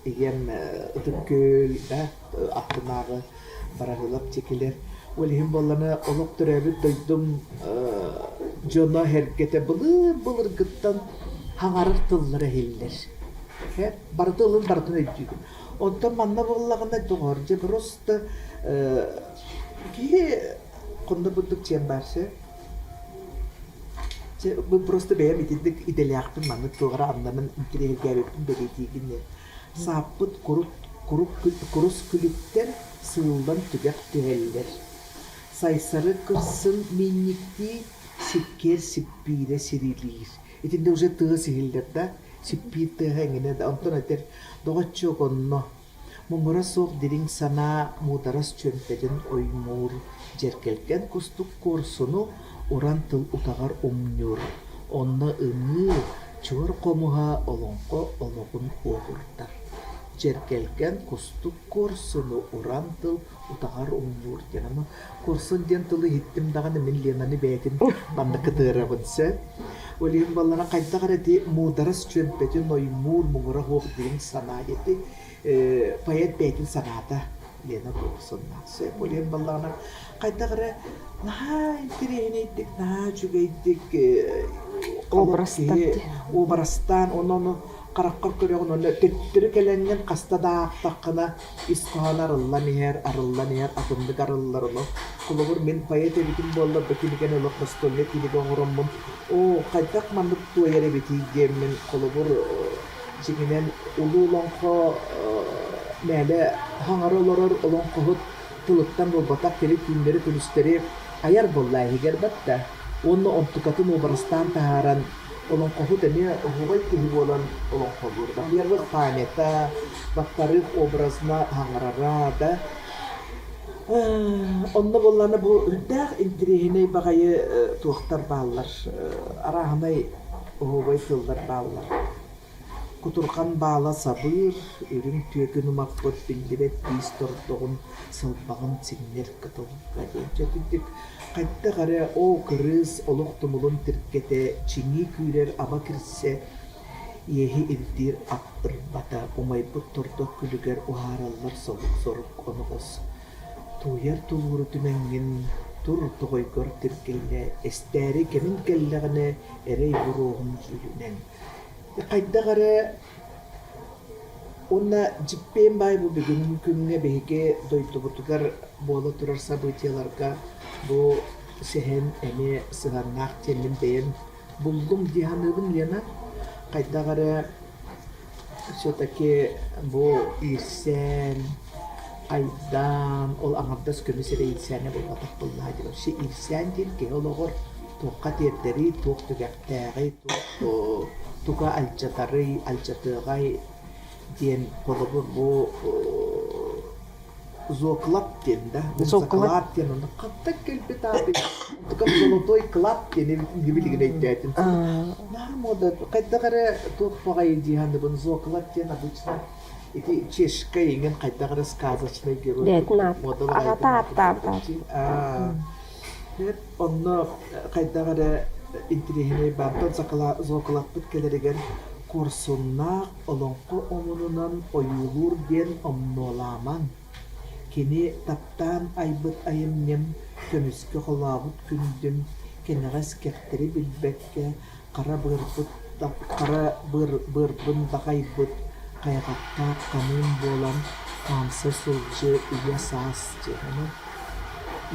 Ийэм Ытык Күөл да аттынааҕы Бараһыылап дьикилэр. Ол иһин буоллаҕына олох төрөөбүт дойдум дьоно-сэргэтэ былыр-былыргыттан хаҥарар тыллара иһиллэр. Барыта ылын барытын өйдүүгүн. Онтон манна буоллаҕына доҕор, дьэ просто киһи хонно бурдук чиэн баар сөп. Чэ, бу просто бэйэм итинник идэлээхпин маннык туох эрэ аннанан интэриэһиргээбиппин бэлиэтиигин диэн. Сааппыт курут, курук, курус күлүктэр сыыллан түгэх түһэллэр. Сайсары кырсын миинньиктии сиккиэр сиппиирэ сирилиир. Итиннэ уже тыас иһиллэр да, сиппиир тыаһа эҥинэ да, онтон этэр доҕоччуок онно Муҥура суох дириҥ санаа муударас чүөмпэтин оймуур, дьэргэлгэн кустук куорсуну уран тыл утаҕар умньуур, онно ымыы, чуор хомуһа олоҥхо олоҕун уоҕурдар. Дьэргэлгэн кустук куорсуну уран тыл утаҕар умньуур диэн. Ону куорсун диэн тылы иһиттим даҕаны мин Ленаны бэйэтин манна кытыарабын сөп. Ол иһин буоллаҕына хайдах эрэ ити муударас чүөмпэтин оймуур муҥура суох дириҥ санаа ити поэт бэйэтин санаата Лена Куорсуннаах сөп. Ол иһин буоллаҕына хайдах эрэ наһаа интэриэһинэйдик, наһаа үчүгэйдик Образтар уобарастаан ону хараххар көрөҕүн уонна төттөрү кэлэҥҥин хаста да аахтаххына ис хоһооно арыллан иһэр, арыллан иһэр, атыннык арыллар ону. Холобур, мин поэт эбитим буоллар, бу кинигэни олох настольнай кинигэ оҥороммун, оо, хайдах маннык туойар эбитий диэммин, холобур, дьиҥинэн, улуу олоҥхо мээлэ хаҥара олорор олоҥхоһут тылыттан буолбатах, кини түүннэри-күнүстэри айар буолла иһигэр батта. Уонна онтукатын уобарастаан таһааран Олоҥхоһут эмиэ оһуобай киһи буолан олоҥхолуур. Во-первых, памята, во-вторых, образно хаҥарара да. Онно буоллаҕына бу үрдээх интириэһинэй баҕайы туохтар бааллар, арааһынай оһуобай тыллар бааллар. Кутурҕан баала сабыыр, үрүҥ түөкүн умаппыт биллибэт биис тордоҕун сылбаҕын сиҥнэр кытылга диэн. Дьэ итинник хайдах эрэ оо кырыыс олох тумулун тиргэтэ чиҥии күүрэр аба кирсэ иэһи ирдиир ап ырбата умайбыт тордох күлүгэр уһаараллар солук-сорук оноҕос Тууйар тулууру түмэҥҥин тур тоҕойгор тиргиллэ эстээри кэмин кэллэҕинэ эрэй буруоһун дьүүлүнэн Хайдах эрэ уонна дьиппиэн баай бу бүгүҥҥү күҥҥэ биһиги дойдубутугар буола турар событиеларга бу сэһэн эмиэ сыһыаннаах диэммин бэйэм буллум дии саныыбын Лена. Хайдах эрэ все-таки бу иирсээн, айдаан, ол аҥардас көмүс эрэ иирсээнэ буолбатах буоллаҕа дии. Вообще иирсээн диэн киһи олоҕор туохха тиэрдэрий, туох түгэхтээҕий, туох туга алдьатарый, алдьатыаҕай диэн холобур бу зооклад диэн да зооклад диэн онно хантан кэлбит ааты Онтукам золотой клад диэн эбитин билигин өйдөөтүм. Наһаа мода хайдах эрэ туох баҕайы дии саныыбын зооклад диэн обычно ити чешка иҥин хайдах эрэ сказочный герой Бэйэтин аат мода аҕата баҕайытын ааттаабыта. Онно хайдах эрэ интириэһинэй баартан зоокалаппыт кэлэригэр куорсуннаах олоҥхо омунунан ойуулуур диэн омнуолаамаҥ. Кини таптаан айбыт айымньым, көмүскэ холообут күндүм, кэнэҕэс кэхтэри билбэккэ хара быарбыт хара быарбын даҕайбыт хайҕахтаах ханыым буолан хаамса сылдьыы үйэ-саас дьиэҕинэ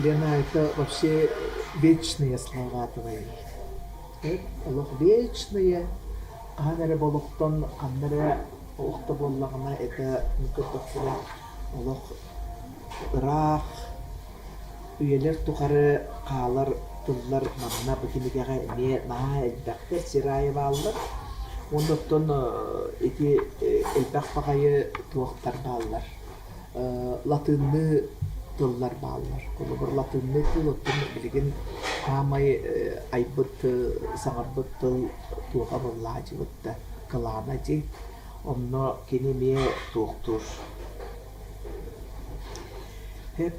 Лена, это вообще вечные слова твои. Олох вечные. Хаһан эрэ олохтон ханна эрэ олох да буоллаҕына это көрдөхпүнэ олох ыраах үйэлэр тухары хаалар тыллар манна бу кинигэҕэ эмиэ наһаа элбэхтэр сир аайы бааллар. Уонна оттон ити элбэх баҕайы туохтар бааллар латыынныы тыллар бааллар. Холобур, латыынныы тыл оттон билигин саамай айбыт, саҥарбыт тыл туоха буоллаадьыбыт да кылаана дии. Онно кини эмиэ туохтуур.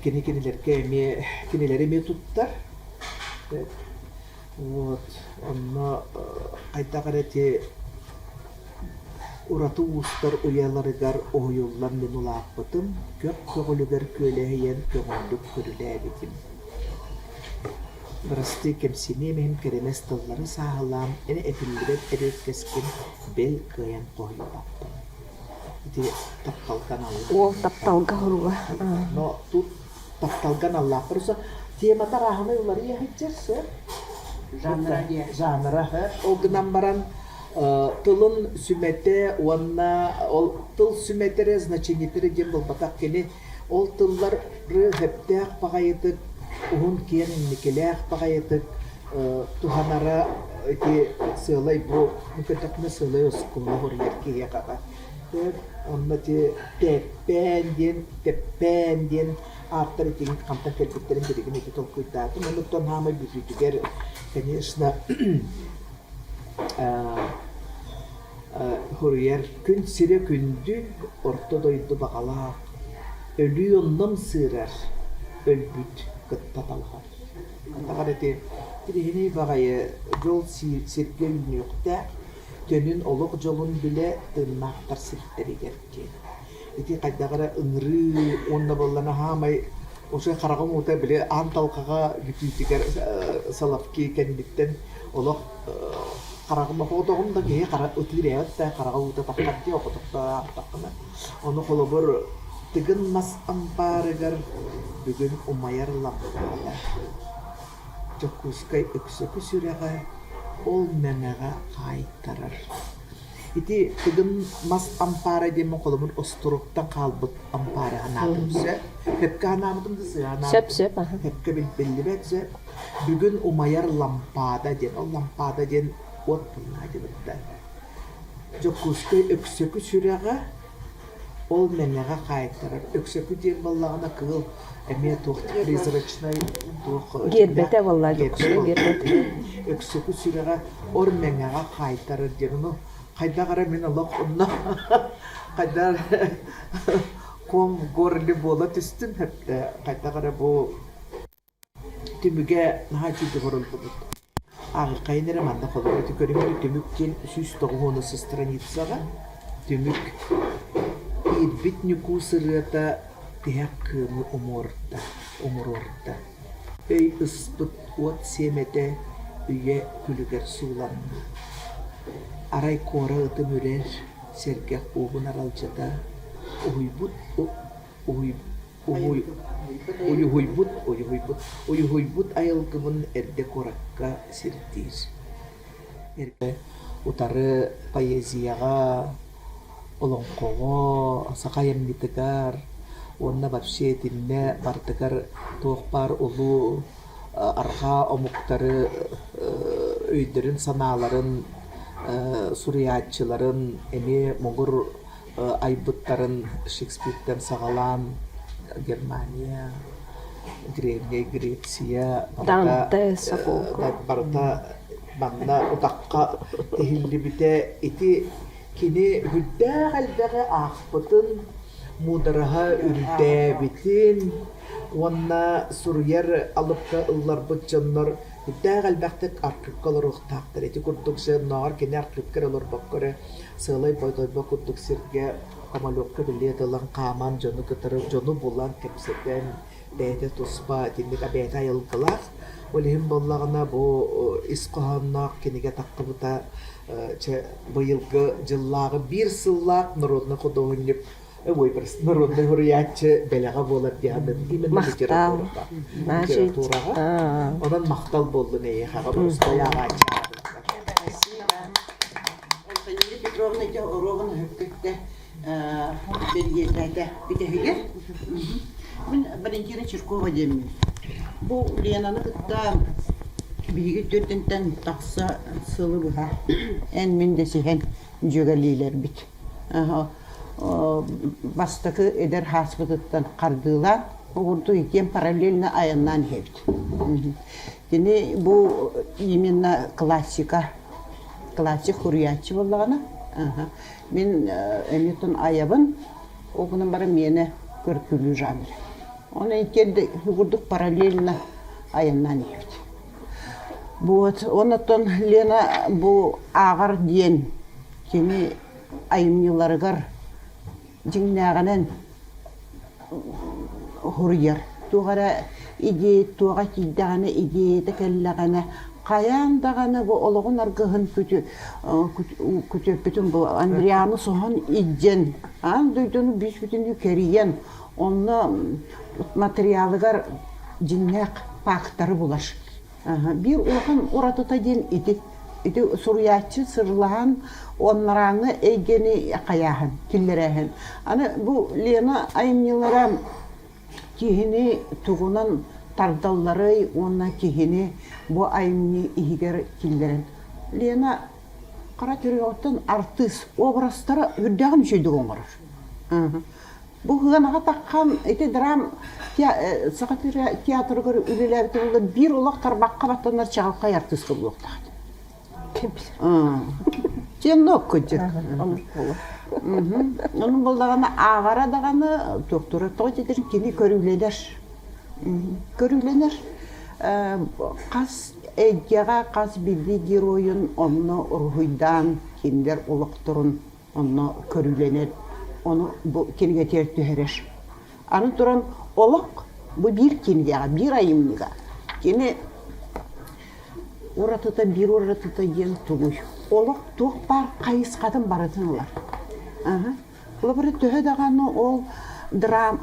Кини кинилэргэ эмиэ кинилэри эмиэ туттар. Вот онно хайдах эрэ ити Ураты уустар уйаларыгар уһуйуллан мин улааппытым, көх көҕүлүгэр күөлэһийэн көҥүллүк көрүлээбитим. Бырастыы кэмсиниэм иһин кэрэмэс тыллары сааһылаан, эн этиллибэт эриэккэскин бэл кыайан хоһуйбаппын. Ити тапталга аналлаах. Уол тапталга хоруга. Но тут тапталга аналлаах. Просто темата арааһынай уларыйа сылдьар сөп. Жанра диye. Жанра. Ол гынан баран тылын сүмэтэ уонна ол тыл сүмэтэрэ значениетэрэ диэн буолбатах кини ол тыллары сөптөөх баҕайытык. уһун киэҥ инникилээх баҕайытык туһанара ити сыалай бу көрдөхпүнэ сыалай оскуола хоруйар киһиэхэ онно ити тэппээн диэн тэппээн диэн ааттар итин хантан кэлбиттэрин билигин ити толкуйдаатым оннуттан хаамай бүтүүтүгэр конечно Суруйар күн сирэ күндү, орто дойду баҕалаах, өлүү онно ымсыырар, өлбүт кытта талаһар. Атаҕар ити тириһиний баҕайы дьол сиргэ үүнүөхтээх, төнүн олох дьолун билэ тыыннаахтар сирдэригэр диэн. Ити хайдах эрэ ыҥырыы уонна буоллаҕына хаамай уже хараҕым уута били аан талҕаҕа бүтүүтүгэр Соловки кэнниттэн олох хараҕым оҕотоҕум да киһи хара ытыыр эбит да хараҕа уута таххар дии оҕотохто аахтаххына ону холобур тыгын мас ампаарыгар бүгүн умайар лампата Дьокуускай Өксөкү сүрэҕэ ол мэҥэҕэ хаайтарар Ити тыгын мас ампаара диэммин холобур остуруктан хаалбыт ампаары анаатым сөп. Сөпкө анаабытым да сыа анаабытым. Сөп сөп аха. Сөпкө биллибэт сөп. Бүгүн умайар лампаада диэн, ол лампаада диэн уот тыллаа диэбиттэр. Дьокуускай Өксөкү сүрэҕэ ол мэҥэҕэ хаайтарар. Өксөкү диэн буоллаҕына кыыл эмиэ туох призрачнай туох Гиэрбэтэ буолла Дьокуускай гиэрбэтэ. Өксөкү сүрэҕэ ор мэҥэҕэ хаайтарар диэн ону хайдах эрэ мин олох онно хайдах эрэ ком горле буола түстүм хайдах эрэ бу Түмүгэ наһаа үчүгэй оҥоруллубут. Ааҕыаххайын эрэ манна холобур ити көрүҥү түмүк диэн 190 страницаҕа түмүк иирбит Ньукуус ырыата тиһэх кыымы умуорда, умуруорда. Өй ыспыт уот сиэмэтэ үйэ күлүгэр сууланна. Арай куора ытым үрэр, сэргэх уубун аралдьыта, уһуйбут уһуй Уйуһуйбут, уйуһуйбут, уйуһуйбут айылгыбын эрдэ куоракка сирдиир. Утары поэзияҕа, олоҥхоҕо, саха айымньытыгар уонна вообще итиннэ барытыгар туох баар улуу арҕаа омуктары өйдөрүн-санааларын, суруйааччыларын эмиэ муҥур айбыттарын Шекспиртэн саҕалаан Германия, Древняя Греция барыта, барыта манна утахха тиһиллибитэ ити кини үрдээх элбэҕи аахпытын, муудараһа үрдээбитин уонна суруйар алыпка ылларбыт дьоннор үрдээх элбэхтик архыыпка олоруохтаахтар. Ити курдук дьэ оннооҕор кини архыыпка эрэ олорбокко эрэ сыалай бодойбо курдук сиргэ самолекка билиэт ылан хааман дьону кытары дьону булан кэпсэтэн бэйэтэ туспа итинник бэйэтэ айылгылаах ол иһин буоллаҕына бу ис хоһоонноох кинигэ таххыбыта чэ быйылгы дьыллааҕы биир сыллаах народный художник ой народный суруйааччы бэлэҕэ буолар диэн именно литератураҕа литератураҕа онон махтал буоллун эйиэхэҕэ боростуой ааҕааччы Антонина Петровна ити оруобун өһүккүттэ бэлиэтээтэ бүтэһигэр. Мин Валентина Чиркова диэммин. Бу Ленаны кытта биһиги төрдүнтэн тахса сылы быһа эн мин дэсиһэн дьүөгэлиилэрбит. Бастакы эдэр хааспытыттан хардыылаан, угурду иккиэн параллельно айаннаан иһэбит. Кини бу именно классика, классик суруйааччы буоллаҕына, мин эмиэ айабын, ол гынан баран миэнэ көркүлүү жанр. Оны иккиэн курдук параллельно айаннаан иһэбит. Вот, оннуттан Лена бу ааҕар диэн кини айымньыларыгар дьиҥнээҕинэн суруйар. Туох эрэ идея туоҕа киирдэҕинэ, идеята кэллэҕинэ, хайаан даҕаны бу олоҕун аргыһын күтүөппүтүн бу Андрианы соһон илдьэн, аан дойдуну бүүс-бүтүннүү кэрийэн, онно материалыгар дьиҥнээх фактары булар. Биир улахан уратыта диэн ити. Ити суруйааччы сырлаһан, оннарааҥҥы эйгэни хайааһын, киллэрээһин. Аны бу Лена айымньылара киһини тугунан тардалларый уонна киһини бу айымньы иһигэр киллэрэн. Лена хара төрүөҕүттэн артыыс образтара үрдээҕин үчүгэйдик оҥорор. Бу сыанаҕа таххан ити драм Саха театрыгар үлэлээбит буолла биир олох тарбахха баттанар чаҕылхай артыыска буолуохтаах. Ким билэр. Теннок кырдьык. Ону буоллаҕына ааҕара даҕаны туохтуура тоҕо диэтэр кини көрүүлэнэр. Көрүүлэнэр. Хас эйгэҕэ хас биирдии геройун онно уруһуйдаан кинилэр олохторун онно көрүүлэнэр, ону бу кинигэтигэр түһэрэр. Аны туран олох бу биир кинигэҕэ, биир айымньыга кини уратыта биир уратыта диэн тугуй? Олох туох баар хайысхатын барытын ылар. Холобура төһө даҕаны ол драма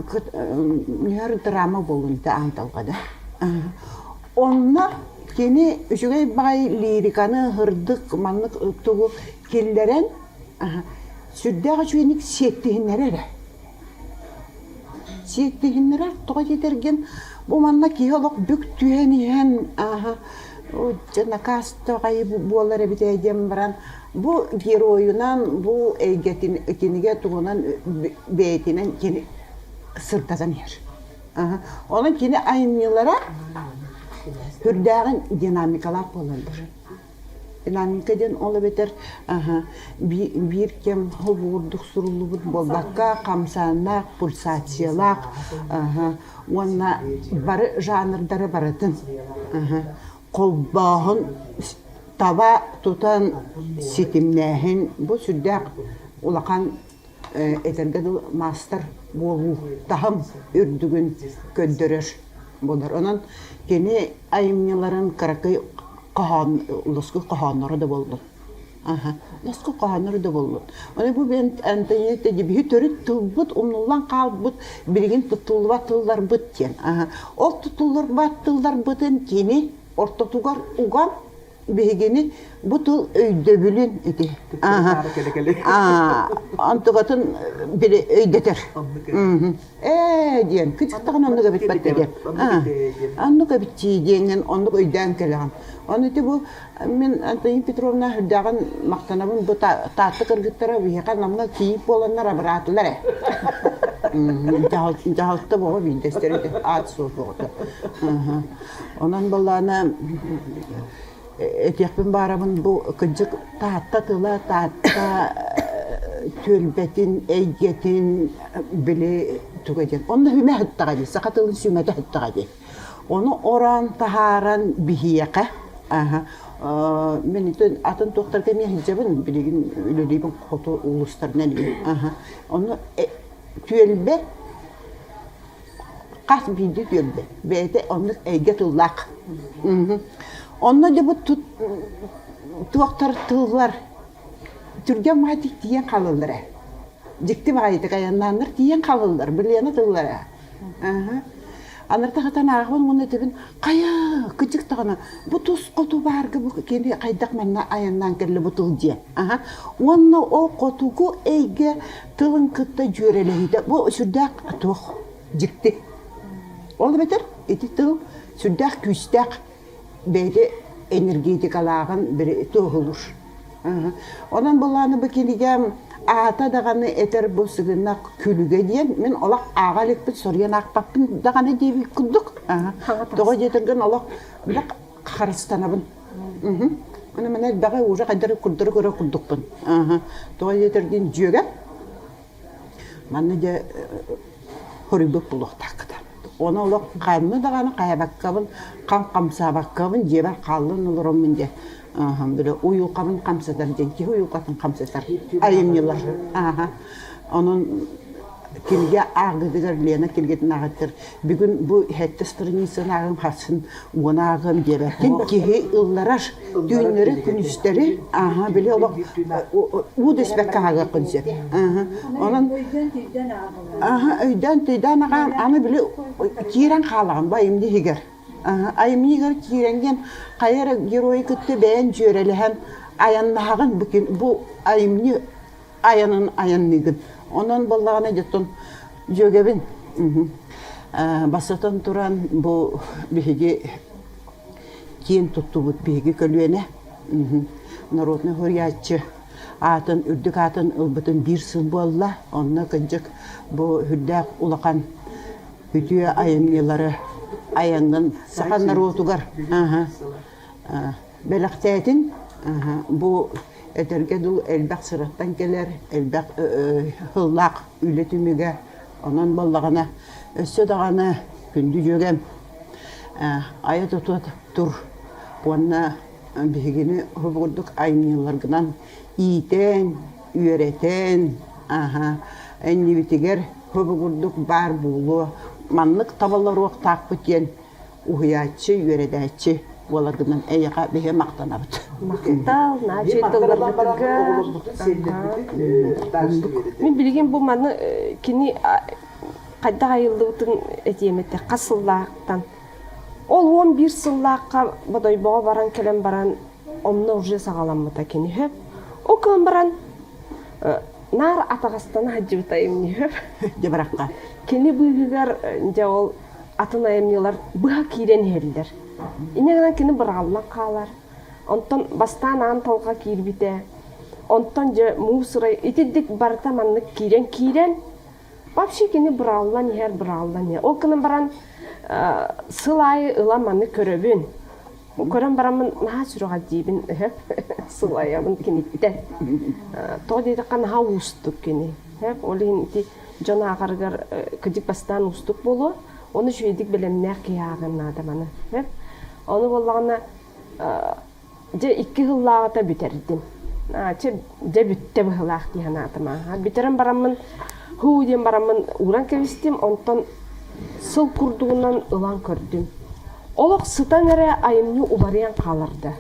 нүһэр драма буолун аан талга да. Онно кини үчүгэй баҕайы лириканы һырдык маннык тугу киллэрэн сүрдээх үчүгэйник сиэттиһиннэрэр эрэ. Сиэттиһиннэрэр тоҕо диэтэргин бу манна киһи олох бүк түһэн иһэн ааһа дьэ накаас тоҕайы буолар эбит ээ диэн баран бу геройунан бу эйгэтин кинигэ тугунан бэйэтинэн кини сырдатан иһэр. Онон кини айымньылара сүрдээҕин динамикалаах буолаллар. Динамика диэн ол эбэтэр биир кэм холбуурдук суруллубут буолбакка, хамсааннаах, пульсациялаах уонна бары жанрдары барытын холбооһун таба тутан ситимнээһин бу сүрдээх улахан этэргэ дылы маастар буолуу таһым үрдүгүн көрдөрөр буолар. Онон кини айымньыларын кыракый хоһоон лоску хоһоонноро да буоллун. Аха, лоску хоһоонноро да буоллун. Ону бу Антонина биһи төрүт тылбыт умнуллан хаалбыт билигин туттуллубат тылларбыт диэн. Аха, ол туттуллубат тылларбытын кини ортотугар уган биһигини бу тыл өйдөбүлүн ити антыгатын били өйдөтөр ээ диэн кычыктаҕын оннук эбит батта диэн оннук эбит диэҥҥин оннук өйдөөн кэлэҕин ону ити бу мин Антонина Петровна үрдээҕин махтанабын бу Таатта кыргыттара биһиэхэ Намҥа кийиит буоланнар абыраатылар ээ дьаһалта боҕо биирдэстэрэ аат суол боҕото Онон былаана этиэхпин баарабын бу кырдьык Таатта тыла, Таатта түөлбэтин, эйгэтин били туга диэн. Онно сүмэ сыттаҕа дии, саха тылын сүмэтэ сыттаҕа дии. Ону ороон таһааран биһиэхэ мин атын туохтарга эмиэ сылдьабын, билигин үлэлиибин хоту улуустарынан. Ону түөлбэ Хас биирдии түөлбэ бэйэтэ оннук эйгэ тыллаах. Онно дьэ бу туохтар тыллар түргэн баҕайытык тиийэн хаалаллар ээ. Дьикти баҕайытык айаннааннар тиийэн хаалаллар, билиэнэ тыллара. Анарта хатан ааҕабын уонна этэбин хайа кыдьык даҕаны бу тус хоту баарга бу кини хайдах манна айаннаан кэллэ бу тыл диэн. Уонна ол хотугу эйгэ тылын кытта дьүөрэлэһиитэ бу сүрдээх туох дьикти. Ол эбэтэр ити тыл сүрдээх күүстээх бэйэтэ энергетикалааҕын туоһулуур. Онон былааны бу кинигэм аата даҕаны этэр бу сыгыннах күлүгэ диэн мин олох ааҕа иликпин соруйан аахпаппын даҕаны диэбит курдук. Тоҕо диэтэргин олох харыстанабын. Аны маны элбэҕи уже хайдары курдары көрөр курдукпун. Тоҕо диэтэргин дьүөгэм манна дьэ хоруйбут булуохтааххыта. Ону олох ханна даҕаны хайабаккабын, хам хамсаабаккабын дьиэбэр хааллан олороммун дьэ били уйулҕабын хамсатар диэн киһи уйулҕатын хамсатар айымньылар. Онон кинигэ ааҕыытыгар Лена кинигэтин ааҕыттар бүгүн бу сэттэ страницаны ааҕым хассын уон ааҕыам диэбэккин киһи ылларар түүннэри күнүстэри ааһа били олох уу да испэккэ ааҕыаххын сөп онон ааһа өйдөөн төйдөөн аҕаан аны били киирэн хаалаҕын бу айымньы иһигэр айымньыгар киирэҥҥин хайа эрэ геройу кытта бэйэн дьүөрэлэһэн айаннаһаҕын бу бу айымньы айанын айанныыгын. Онон буоллаҕына дьоттон дьүөгэбин. Бастатан туран бу биһиги киэн туттубут биһиги көлүөнэ народнай суруйааччы аатын үрдүк аатын ылбытын биир сыл буолла. Онно кырдьык бу үрдээх улахан үтүө айымньылары айаҥҥын саха норуотугар бэлэхтээтин. Бу этэргэ дылы элбэх сыраттан кэлэр, элбэх сыллаах үлэ түмүгэ. Онон буоллаҕына өссө даҕаны күндү дьүөгэм айа-тута тур уонна биһигини курдук айымньыларгынан иитэн, үөрэтэн, аһа, иннибитигэр курдук баар буолуо, маннык табаларуохтаахпыт диэн уһуйааччы, үөрэтээччи буоларгынан эйиэхэ биһи махтанабыт. Махтал, наачый тылларбытыгар. Мин билигин бу маны кини хайдах айыллыбытын этиэм этэ хас сыллаахтан. Ол 11 сыллаахха Бодойбоҕо баран кэлэн баран онно уже саҕаламмыта кини хөп. Ол кэлэн баран наар атаҕастана сылдьыбыта айымньы хөп. Дьэ барахха. Кини быыһыгар дьэ ол атын айымньылар быһа киирэн иһэллэр. Инньэ гынан кини быраҕыллан хаалар. Онтон бастаан аан талҕа киирбитэ. Онтон дьэ муус ырай итирдик барыта маннык киирэн киирэн вообще кини быраҕыллан иһэр быраҕыллан иһэр. Ол гынан баран сыл аайы ылан маннык көрөбүн. Көрөн бараммын наһаа сүрэҕэлдьиибин өһөп сылайабын киниттэн. Тоҕо диэтэххэ наһаа уустук кини. Ол иһин ити дьон ааҕарыгар кыдьык бастаан уустук буолуо. Ону үчүгэйдик бэлэмнээх киһи ааҕыан наада маны. Ону буоллаҕына дьэ икки сыллааҕыта бүтэрдим. Чэ дьэ бүттэ быһыылаах дии санаатым ааһа. Бүтэрэн бараммын һуу диэн бараммын ууран кэбистим. Онтон сыл курдугунан ылан көрдүм. Олох сытан эрэ айымньы уларыйан хаалар да.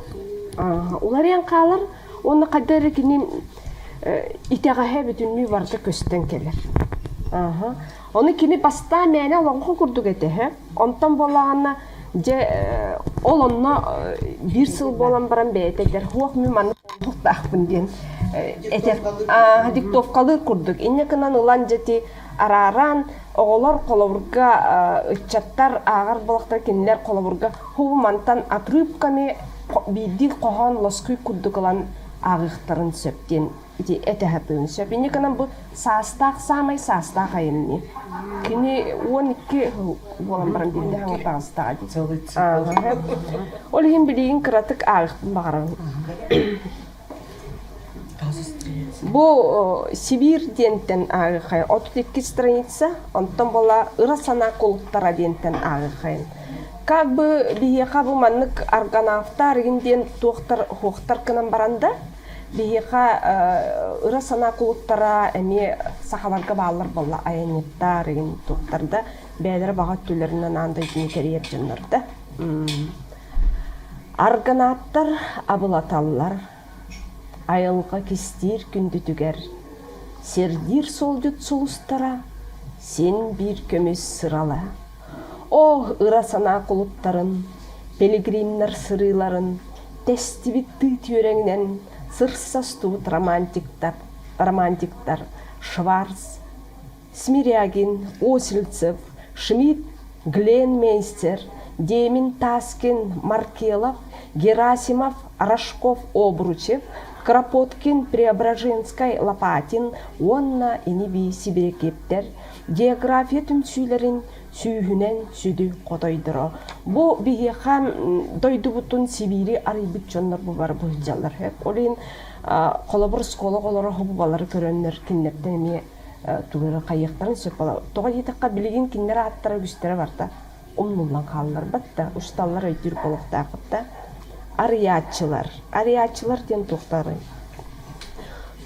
Уларыйан хаалар уонна хайда эрэ кини итэҕэһэ бүтүннүү барыта көстөн кэлэр. Ону кини бастаан мээнэ олоҥхо курдук этэ, Онтон буоллаҕына, дьэ ол онно биир сыл буолан баран бэйэтэ этэр, «Һуох мин маннык олоҥхохтоохпун» диэн этэр. Диктовкалыыр курдук. Инньэ гынан ылан дьэ ити арааран оҕолор холобурга ыччаттар ааҕар буолахтар кинилэр холобурга һуу мантан отрывками биирдии хоһоон лоскуй курдук ылан ааҕыахтарын сөп диэн ити этэ сатыын сөп. Инньэ гынан бу саастаах саамай саастаах айымньы. Кини 12 буолан баран биирдэ хаҥа таҕыстаҕа дии. Ол иһин билигин кыратык ааҕыахпын баҕарабын. Бу Сибиир диэнтэн ааҕыаххайын 32 страница, онтон буола Ыра санаа кулуттара диэнтэн ааҕыаххайын. Как бы биһиэхэ бу маннык аргонавтар игин диэн туохтар хуохтар гынан баран да Биһиэхэ ыра санаа кулуттара эмиэ сахаларга бааллар буолла айанньыттар игин туохтар да бэйэлэрэ баҕа өттүлэринэн аан дойдуну кэрийэр дьоннор да. Аргонавтар абылаталлар, айылҕа кистиир күндүтүгэр сирдиир суолдьут сулустара син биир көмүс сырала. Оо, ыра санаа кулуттарын, пилигримнэр сырыыларын тэстибит тыы түөрэҥинэн сырса устубут романтиктар, романтиктар Шварц, Смирягин, Осельцев, Шмидт, Гленмейстер, Демин Таскин, Маркелов, Герасимов, Рожков, Обручев, Кропоткин, Преображенскай, Лопатин уонна ини-бии Сибирякиптэр география түмсүүлэрин сүүһүнэн сүдү хотойдоро. Бу биһиэхэ дойдубутун Сибиири арыйбыт дьоннор бу бары быһдьаллар. Ол иһин холобур оскуола оҕолоро хобубалары көрөннөр кинилэртэн эмиэ тугу эрэ хайыахтарын сөп буолар. Тоҕо диэтэххэ билигин кинилэр ааттара үгүстэрэ барда умнуллан хаалларбат да, усталлар өйдүүр буолуохтаахпыт да. Арыйааччылар. Арыйааччылар диэн туохтарый?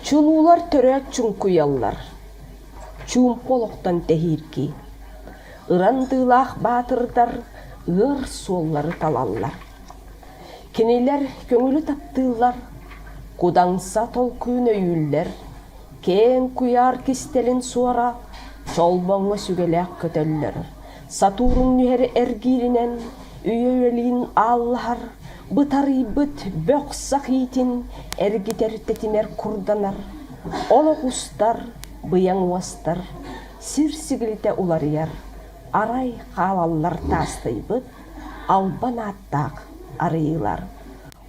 Чулуулар төрөөт чуҥкуйаллар. Чуумпу олохтон тэһииргии. Ыран тыылаах баатырдар ыар суоллары талаллар. Кинилэр көҥүлү таптыыллар, кудаҥса толкуйун өйүүллэр, киэҥ куйаар кистэлин суора чолбоҥҥо сүгэлээх көтөллөр. Сатуурун нүһэр эргииринэн үйэ үйэлиин ааллаһар, бытарыйбыт бөх-сах иитин эргитэр тэтимэр курданар, олох устар, быйаҥ уостар, сир сигилитэ уларыйар. Арай хаалаллар таастыйбыт албан ааттаах арыйыылар.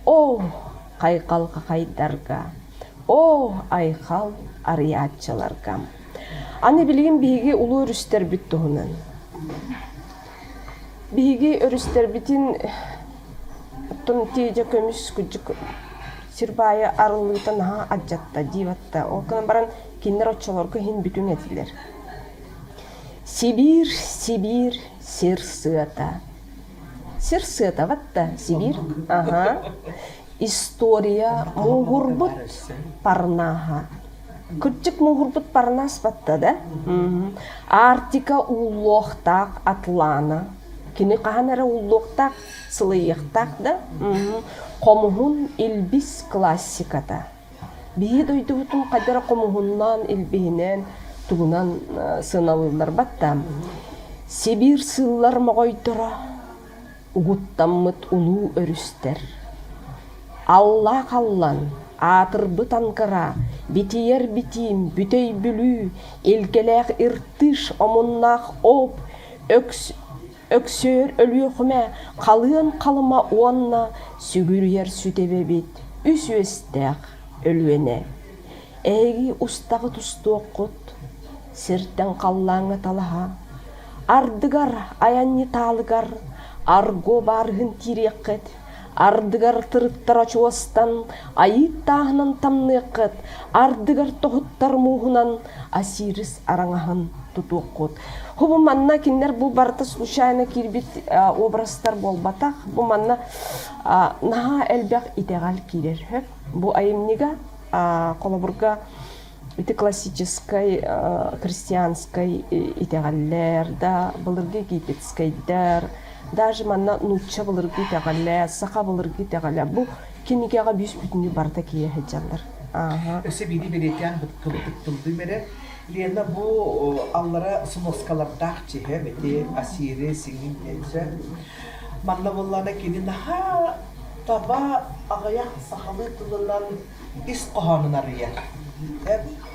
Оо, хайҕал хахайдарга, оо, айхал арыйааччыларга. Аны билигин биһиги улуу өрүстэрбит туһунан. Биһиги өрүстэрбитин оттон тиэдьэ көмүс кырдьык сир баайа арыллыыта наһаа алдьатта диибатта. Ол гынан баран кинилэр оччолорго иһин бүтүн этилэр. Сибиир, Сибиир сир сыата. Сир сыата батта Сибиир. Аха. История мууһурбут парнааһа. Кырдьык мууһурбут парнаас батта да? Арктика ууллуохтаах Атлана. Кини хаһан эрэ ууллуохтаах, сылыйыахтаах да? Хомуһун илбис классиката. Биһи дойдубутун хайдах эрэ хомуһуннаан, илбиһинэн, тугунан сыаналыыллар батта. Сибиир сыыллар моҕойдоро, угуттаммыт улуу өрүстэр. Аллаах аллан, аатырбыт Анкара, битийэр битиим, бүтэй Бүлүү, илгэлээх Иртыш, омуннаах Об, өкс Өксөөр Өлүөхүмэ халыан халыма уонна сүгүрүйэр сүтэбэбит үс үөстээх Өлүөнэ. Эһиги устаҕыт устуоххут, сиртэн халлааҥҥа талаһа, ардыгар айанньы таалыгар арго баарыһын киириэххит, ардыгар тырыттар очуостан айыыт тааһынан тамныаххыт, ардыгар тоһуттар мууһунан Осирис араҥаһын тутуоххут. Бу манна кинилэр бу барыта случайно киирбит образтар буолбатах. Бу манна наһаа элбэх итэҕэл киирэр. Бу айымньыга холобурга ити классическай христианскай итэҕэллэр да былыргы египетскэйдэр даже манна нуучча былыргы итэҕэлэ саха былыргы итэҕэлэ бу кинигэҕэ бүүс бүтүннүү барыта киирэ сылдьаллар. Өссө биири бэлиэтээн тылдыым эрэ. Лена бу аллара сноскалардаах чиһэм ити Асири сиҥин диэн Манна буоллаҕына кини наһаа таба аҕыйах сахалыы тылынан ис хоһоонун арыйар.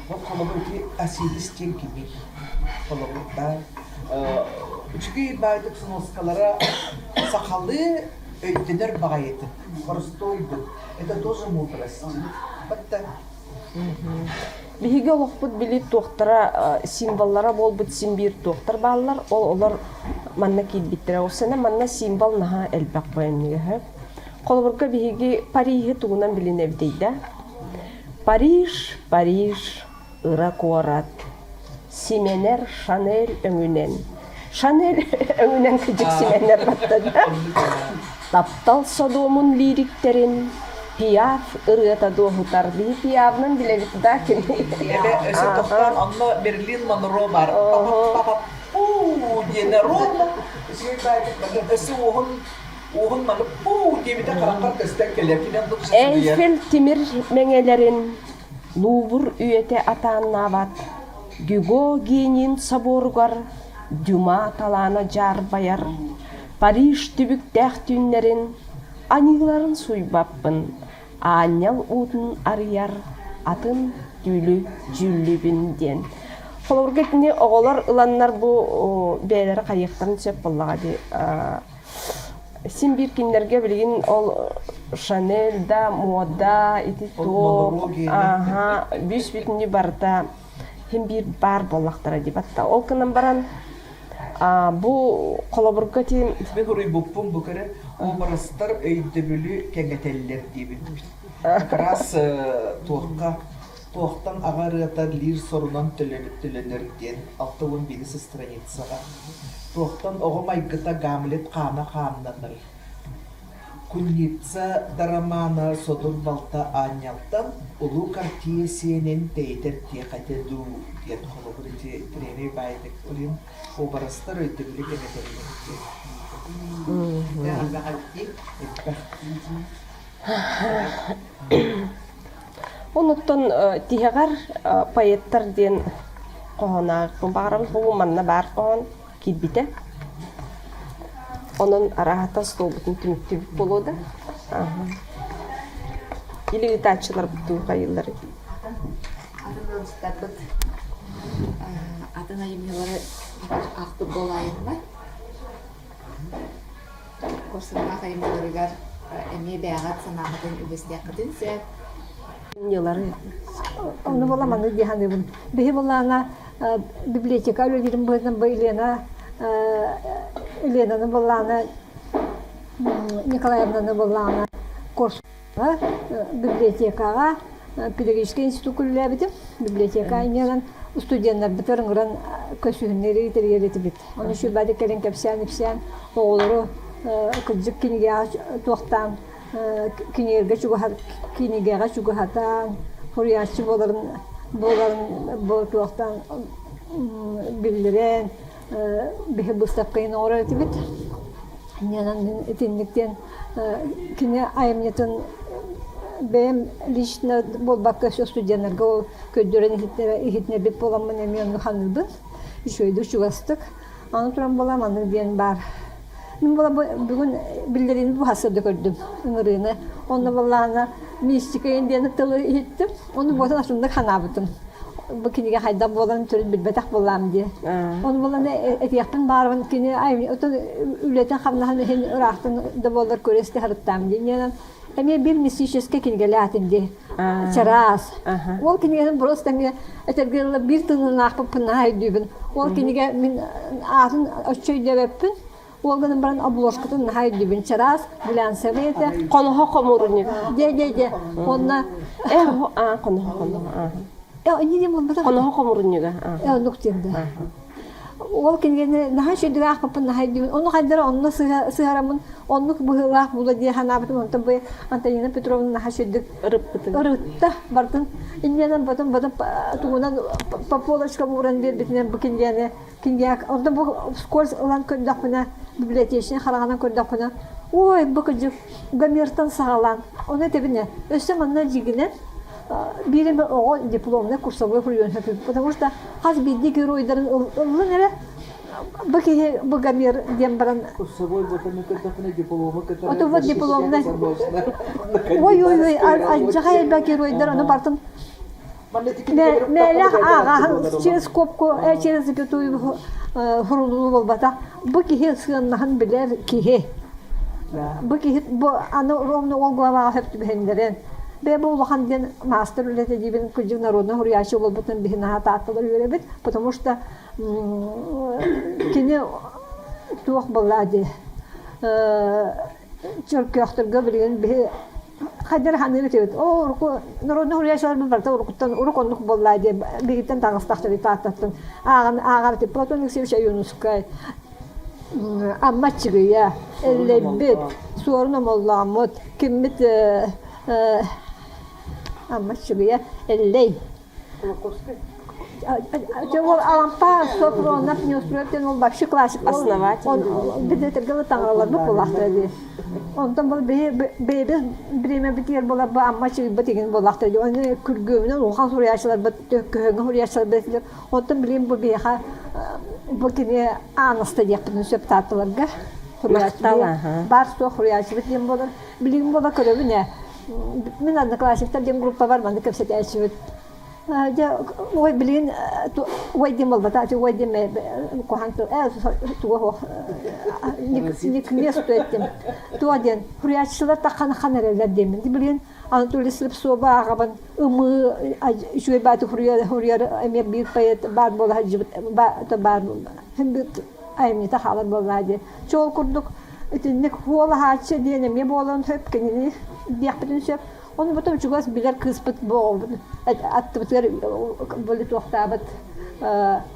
Бу холобур ити Осирис диэн кимий? Холобур да үчүгэй баайдык сноскалара сахалыы өйдөнөр баҕайытык, боростуойдук. Это тоже мудрость. Батта Биһиги олохпут били туохтара символлара буолбут син биир туохтар бааллар, ол олор манна киирбиттэрэ. Ол сэнэ манна символ наһаа элбэх боеннига. Холобурга биһиги Парижы тугунан билинэбитий да? Париж, Париж, ыра куорат, симэнэр Шанель өҥүнэн. Шанель өҥүнэн кыдьык симэнэр баттада. Таптал содуомун лириктэрин Пиаф ырыата дуоһутар. Биһи Пиафнан билэбит да кини. Эбэ өссө тохтоон онно Мерлин Монро бар. Папа пуу диэнэ ровно үчүгэй баайдык өссө уоһун Уоһун маны пуу диэбитэ хараххар көстөн кэлэр. Кини оннук Эйфель тимир мэҥэлэрин Лувр үйэтэ атааннаабат Гюго генийин соборугар Дюма талаана дьаарбайар Париж түбүктээх түүннэрин аньыыларын суйбаппын аанньал уутун арыйар атын түүлү дьүүллүүбүн диэн. Холобурга итини оҕолор ыланнар бу бэйэлэрэ хайыахтарын сөп буоллаҕа дии. Син биир кинилэргэ билигин ол Шанель да, муода, ити туох, аха, бүүс бүтүннүү барыта син биир баар буоллахтара дии батта. Ол гынан баран бу холобурга тиим Мин уруйбуппун бу көрө образтар өйдөбүлү кэҥэтэллэр диэбит. Как раз туохха туохтан аҕа ырыата лир сорунан төлөнөр диэн 61 страницаҕа. Туохтан оҕо майгыта Гамлет хаана хааннанар. Кунница да романа содур балта аанньалтан улуу Картье сиэнин тэйитэр тиэхэтэ дуу диэн холобур ити премия баайдык олин уобарастар өйдөбүлү кэҥэтэллэр диэн. Элбэх. Онуттан тиһэҕэр поэттар диэн хоһоонаахпын баҕарабын. Бу манна баар хоһоон киирбитэ. Онон арааһата остуолбутун түмүктүүбүт буолуо да. Или ыытааччыларбыт дуу хайыыллар Атын ыалдьыттарбыт атын айымньылары. Аахпыт буолаайыннар. Корсуннаах айымньыларыгар эмиэ бэйэҕит санааҕытын үллэстиэххитин сөп. Айымньылары. Ону буола маннык дии саныыбын. Биһи булаана библиотека үлэлиирин быһыытынан бу Елена Еленаны буллаана Николаевнаны буллаана Корсунга библиотекаҕа педагогическай институкка үлэлээбитим. Библиотека иннинэн студеннарбытыгар ыҥыран көсүһүннэри тэрийэр этибит. Ону үчүгэйдик кэлин кэпсээн-ипсээн оҕолору кырдьык кинигэҕэ туохтаан кинигэ чугаһа кинигэҕэ чугаһатан суруйааччы буоларын буоларын бу туохтаан биллэрэн биһи быыстапкайын оҥорор этибит. Иннинэн мин итинник диэн кини айымньытын бэйэм лично буолбакка өссө студеннарга ол көрдөрөн иһитиннэрбит буоламмын эмиэ оннук саныыбын. Үчүгэйдик чугастык. Аны туран буола маннык диэн баар. Мин буола бүгүн биллэриини бу сырда көрдүм ыҥырыыны. Онно буоллаҕына мистика диэн тылы иһиттим. Ону буотан атыннык санаабытым. Бу кинигэ хайдах буоларын төрүт билбэтэх буоллаам дии. Ону буолан этиэхпин баарбын кини отон үлэтин хамнаһын иһин ыраахтан да буоллар көрө истэ сырыттаам дии. Эмиэ биир мистическэй кинигэлээтим дии. Чараас. Ол кинигэни просто эмиэ этэргэ дылы биир тылынаахпыппын наһаа өйдүүбүн. Ол кинигэ мин аатын оччо өйдөөбөппүн. Ол гынан баран обложкатын наһаа өйдүүбүн. Чараас, глянцевый этэ. Хоноһо хомуурунньук. Дьэ, дьэ, дьэ. Онно Э, хоноһо хоноһо. Э, инни диэн буолбатах. Хоноһо хомуурунньуга. Э, оннук диэн да. Ол кинигэни наһаа үчүгэйдик аахпыппын наһаа өйдүүбүн. Ону хайдара онно сыһараммын оннук быһыылаах буолуо дии санаабытым. Онтон бу Антонина Петровна наһаа үчүгэйдик ырыппытын. Ырытта бардын. Иннинэн потом потом тугунан по полочкам ууран биэрбитинэн бу кинигэни кинигэ онтон бу вскользь ылан көрдөхпүнэ библиотечнай хараҕынан көрдөхпүнэ ой бу кырдьык Гомертан саҕалаан ону этэбинэ өссө манна дьигинэн биир эмэ оҕо дипломнай курсовой суруйуон сөп потому что хас биирдии геройдарын ыллын эрэ бу киһи бу Гомер диэн баран курсовой ботаны көрдөхпүнэ диплому кытары Ото вот дипломнай ой ой ой алдьархай элбэх геройдар ону бартын Мээлэх ааҕаһын через скобку через запятую хурулуу буолбатах бу киһи сыаннаһын билэр киһи Бу киһи бу аны ровно ол главаҕа сөп түбэһиннэрэн бэйэ бу улахан диэн маастар үлэтэ диибин кырдьык народнай суруйааччы буолбутун биһи наһаа таатталар үөрэбит потому что кини туох буолла дии чөркөөхтөргө билигин биһи хайдах ханыыр этибит оо уруку народнай суруйааччыларбыт барыта урукуттан урук оннук буолла диэн биһигиттэн таҥастахтары тааттаттан ааҕан ааҕар этибит Платон Алексеевич Ойуунускай Амма Аччыгыйа, Эллэйбит, Суорун Омоллооммут, киммит Амма Аччыгыйа, Эллэй. Ол Алампа Сопронов Неустроев диэн ол вообще классик. Основатель. Бидетергалы таҥараларбыт буолаахтара дии. Онтон бұл бэйэбит бириэмэбитигэр буолар бу Амма Аччыгыйбыт игин буолаахтара дии. Оны күргүөмүнэн улахан суруйааччыларбыт, көһөҥө суруйааччыларбыт Оттон билигин бу биһиэхэ бу кини ааныста диэхпитин сөп таатталарга баар суох суруйааччыбыт диэн буолар. Билигин буола көрөбүн ээ. Мин одноклассниктар диэн группа бар маннык кэпсэтээччибит. Дьэ ой билигин ой диэн буолбата ой диэн куһаҕан тыл ээ туга суох не к месту эттим. Туох диэн суруйааччылар таххан хан эрэллэр диэммин. Билигин Анатолий Слепцова ааҕабын ымыы үчүгэй бааты суруйар эмиэ биир поэт баар буола сылдьыбыт баар айымньыта хаалар буоллаа дии. Чуол курдук итинник хуолаһааччы диэн эмиэ буолан сөп кинини диэхпитин сөп. Ону потом чугас билэр кыыспыт бу аттыбытыгар были туохтаабыт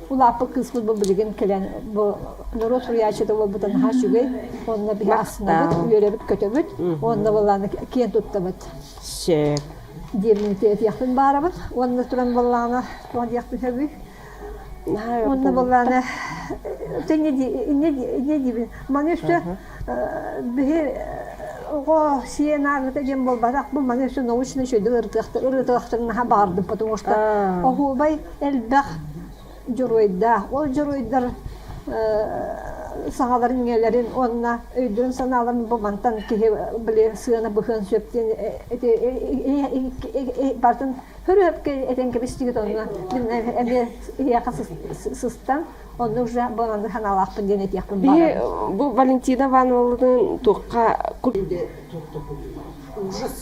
улааппыт кыыспыт бу билигин кэлэн бу норуот суруйааччыта буолбута наһаа үчүгэй. Онно биһи астынабыт, үөрэбит-көтөбүт, уонна былааны киэн туттабыт. Сөп. Диэбин этиэхпин баарабын. Уонна туран буоллаҕына туох диэхпин сөбүй? Уонна буоллаҕына инньэ диибин. Маны өссө биһи оҕо сиэн ааҕыта диэн буолбатах. Бу маны өссө научный үчүгэйдик ырытыахтарын наһаа баҕардым, потому что оһуобай элбэх дьоруойдаах. Ол дьоруойдар. саҥаларын иҥэлэрин уонна өйдөрүн санааларын бу мантан киһи били сыана быһыан сөп диэн ити барытын хөрүөпкэ этэн кэбистигит онно мин эмиэ иһиэхэ сыстан онно уже бу маннык санаалаахпын диэн этиэхпин баҕарабын. Бу Валентина Ивановналыын туохха Ужас.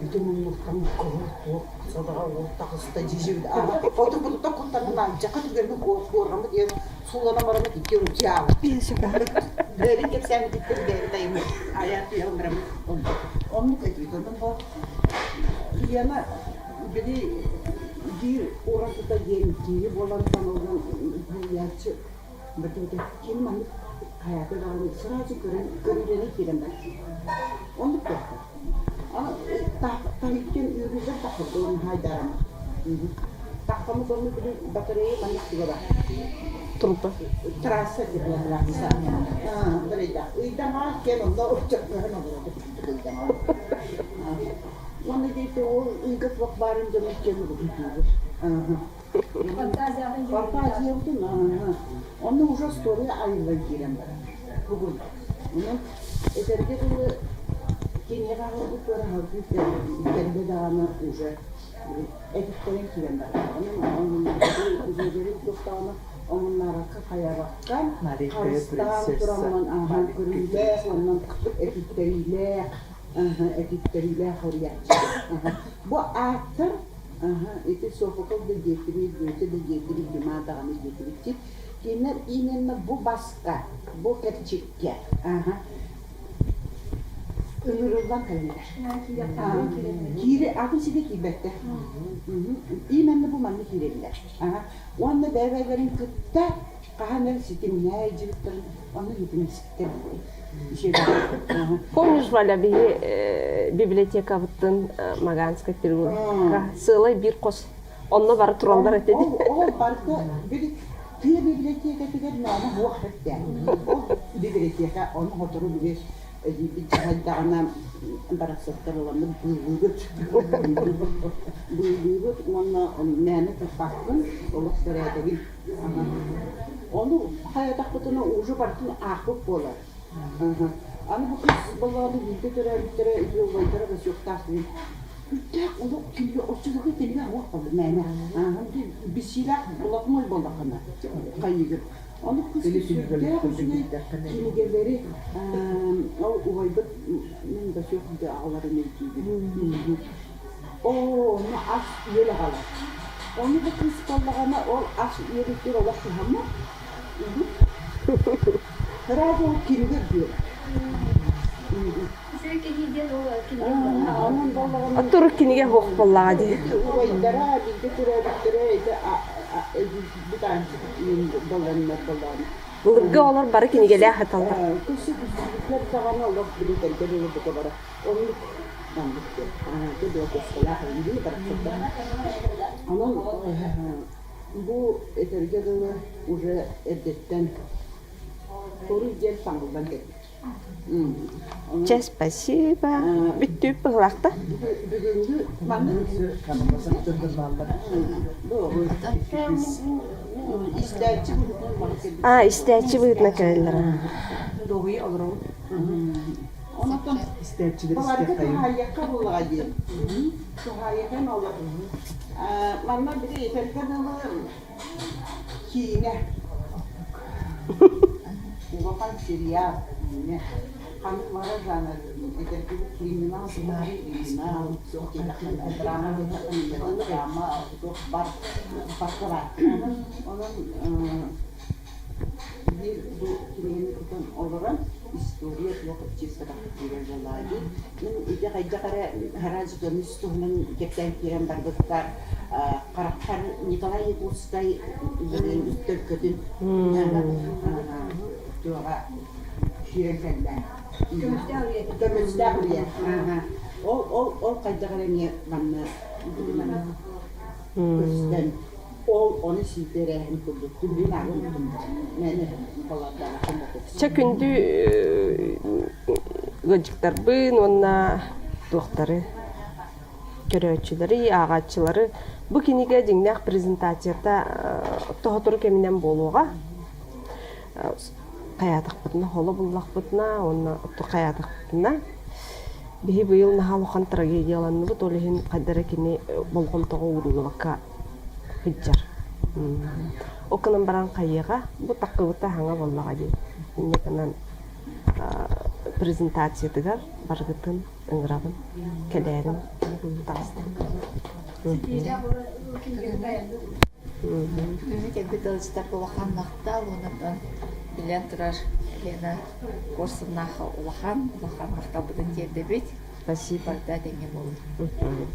Ити муннуктан кыһыл туох садаҕа уол таҕыста дьижибит Оту бутта куттанынан дьака түгэрби куорҕаммыт диэн суулана бараммыт икки утиаабыт. Бэйэбит кэпсээбититтэн бэйэбит айыммыт айаат туйаҕын бараммыт оннук этибит. Онон бу Лена били биир уратыта диэн киһи буолан таҥыллан суруйааччы Бэтэ ким маннык хайаата даҕаны сразу көрөн көрүүлэнэн киирэн барар. Оннук туохтар. Таһыттан үөрүүлэр таххырдылар наһаа Таххаммыт онно били батарея маннык туга бар. Турба. Трасса трасса. Батарейда. Ыйдаҥа кэн онно ыччаккаһын олорор ыйдаҥа. Уонна диэти ол ыйга туох баарын дьону киэн угутуубут. Фантазиябытын онно уже история айыллан киирэн барар. Бүгүн. Онон этэргэ дылы киниэхэ аҕалбыт туораһалгыы кэллэ даҕаны уже этиттэрэн киирэн барар. Онон дьүөгэлэрин туохтаҕына омуннаабакка хайаабакка харыстаан тураммын ааһан көрүүлээх онон этиттэриилээх этиттэриилээх хоруйааччы. Бу ааттар Ити Софокл да диэтибит, Гёте да диэтибит, Дюма даҕаны диэтибит. Кинилэр именно бу баска, бу кэрчиккэ ыҥырыллан кэлэллэр. Киире атын сиргэ киирбэттэр. Именно бу манна киирэллэр. Уонна бэйэ-бэйэлэрин кытта хаһан эрэ ситимнээх илдьибиттэрин онно ситимнэспиттэр. Помнишь, Валя, биһи библиотекабыттын Маганскай переулокка сыалай биир хос онно бары тураллар этэ Ол барыта били тыа библиотекатыгар мээнэ суох этэ. Ол библиотека ону сотору били эдьиийбит дьаһайдаҕына барахсаттар ыламмыт быыллыыбыт. Быыллыыбыт уонна мээнэ туппаккын олох бэрээдэгин Ону хайатахпытына уже барытын аахпыт буолар. Аны бу кыыс боллоҕуна бииргэ төрөөбүттэрэ ити убайдара Васюктаах диэн сүрдээх олох кинигэ оччолорго кинигэ аҕыах буолла мээнэ. Биссиилээх блокной буоллаххына хайыыгын. Ону кыыс сүрдээх үчүгэй кинигэлэри ол убайбыт мин Васюк аҕаларын өйдүүбүн. Оо, ону ас-үөл аҕалар. Ону бу кыыс буоллаҕына, ол ас-үөл үрдүгэр олох кыһаммат. Сразу ол кинигэ үрдүгэр. Турук кинигэ суох буоллаҕа дии. Убайдара, бииргэ төрөөбүттэрэ ити боллоннор боллоон. Былыргы оҕолор бары кинигэлээх сыталлар. Көссө күссүбүттэр даҕаны олох били кэргэн ылы бука бара. Оннук маннык диэн. Дьэ, илии барахсаттар. Онон бу этэргэ дылы уже эрдэттэн хоруй диэн таҥыллан кэлбит. Чэ, спасибо. Бүттүүп быһылаахта. Бүгүҥҥү маннык истээччи быһыытынан А, истээччи быһыытынан кэлэллэр. Доҕуйа олоробут. Онтон Истээччилэр баларга истиэххэйиҥ. туһаайыахха буоллаҕа дии. Туһаайыахын олор. Манна били этэргэ дылы киинэ. Улахан сериал киинэ. Ханнык баҕарар жанр этэргэ криминал, криминал, драма драма, туох бар барыта баар. Онон Биир бу кинигэни тутан олорон история туох чисто киирэр буоллаҕа дии. Мин ити хайдах эрэ араас көмүс туһунан кэпсээн киирэн барбыттар. Харахпар Николай Якутскай төлкөтүн туоҕа киирэн кэллэ. Көмүстээх үйэ. Ол ол ол хайдах эрэ эмиэ манна көстөн Ол ону сиитэрээһин курдук билигин ааҕын мээнэ балардаабаккын да Чэ күндү ыалдьыттарбын уонна туохтары көрөөччүлэри, ааҕааччылары бу кинигэ дьиҥнээх презентацията тоһотору кэминэн буолуоҕа. Хайаатахпытына холо буллахпытына уонна хайаатахпытына биһи быйыл наһаа улахан трагедияланныбыт, ол иһин хайда эрэ кини болҕомтоҕо ууруллубакка сылдьар. Ол гынан баран хайыаҕа, бу таккыбыта хаҥа буоллаҕа дии. Инньэ гынан презентациятыгар барыгытын ыҥырабын, кэлээрин таҕыстым. Бүгүҥҥү кэлбит ыалдьыттарга улахан махтал уонна билэн турар Лена Куорсуннаах улахан улахан махталбытын тиэрдэбит. Спасибо. Барыта этэҥҥэ буолун.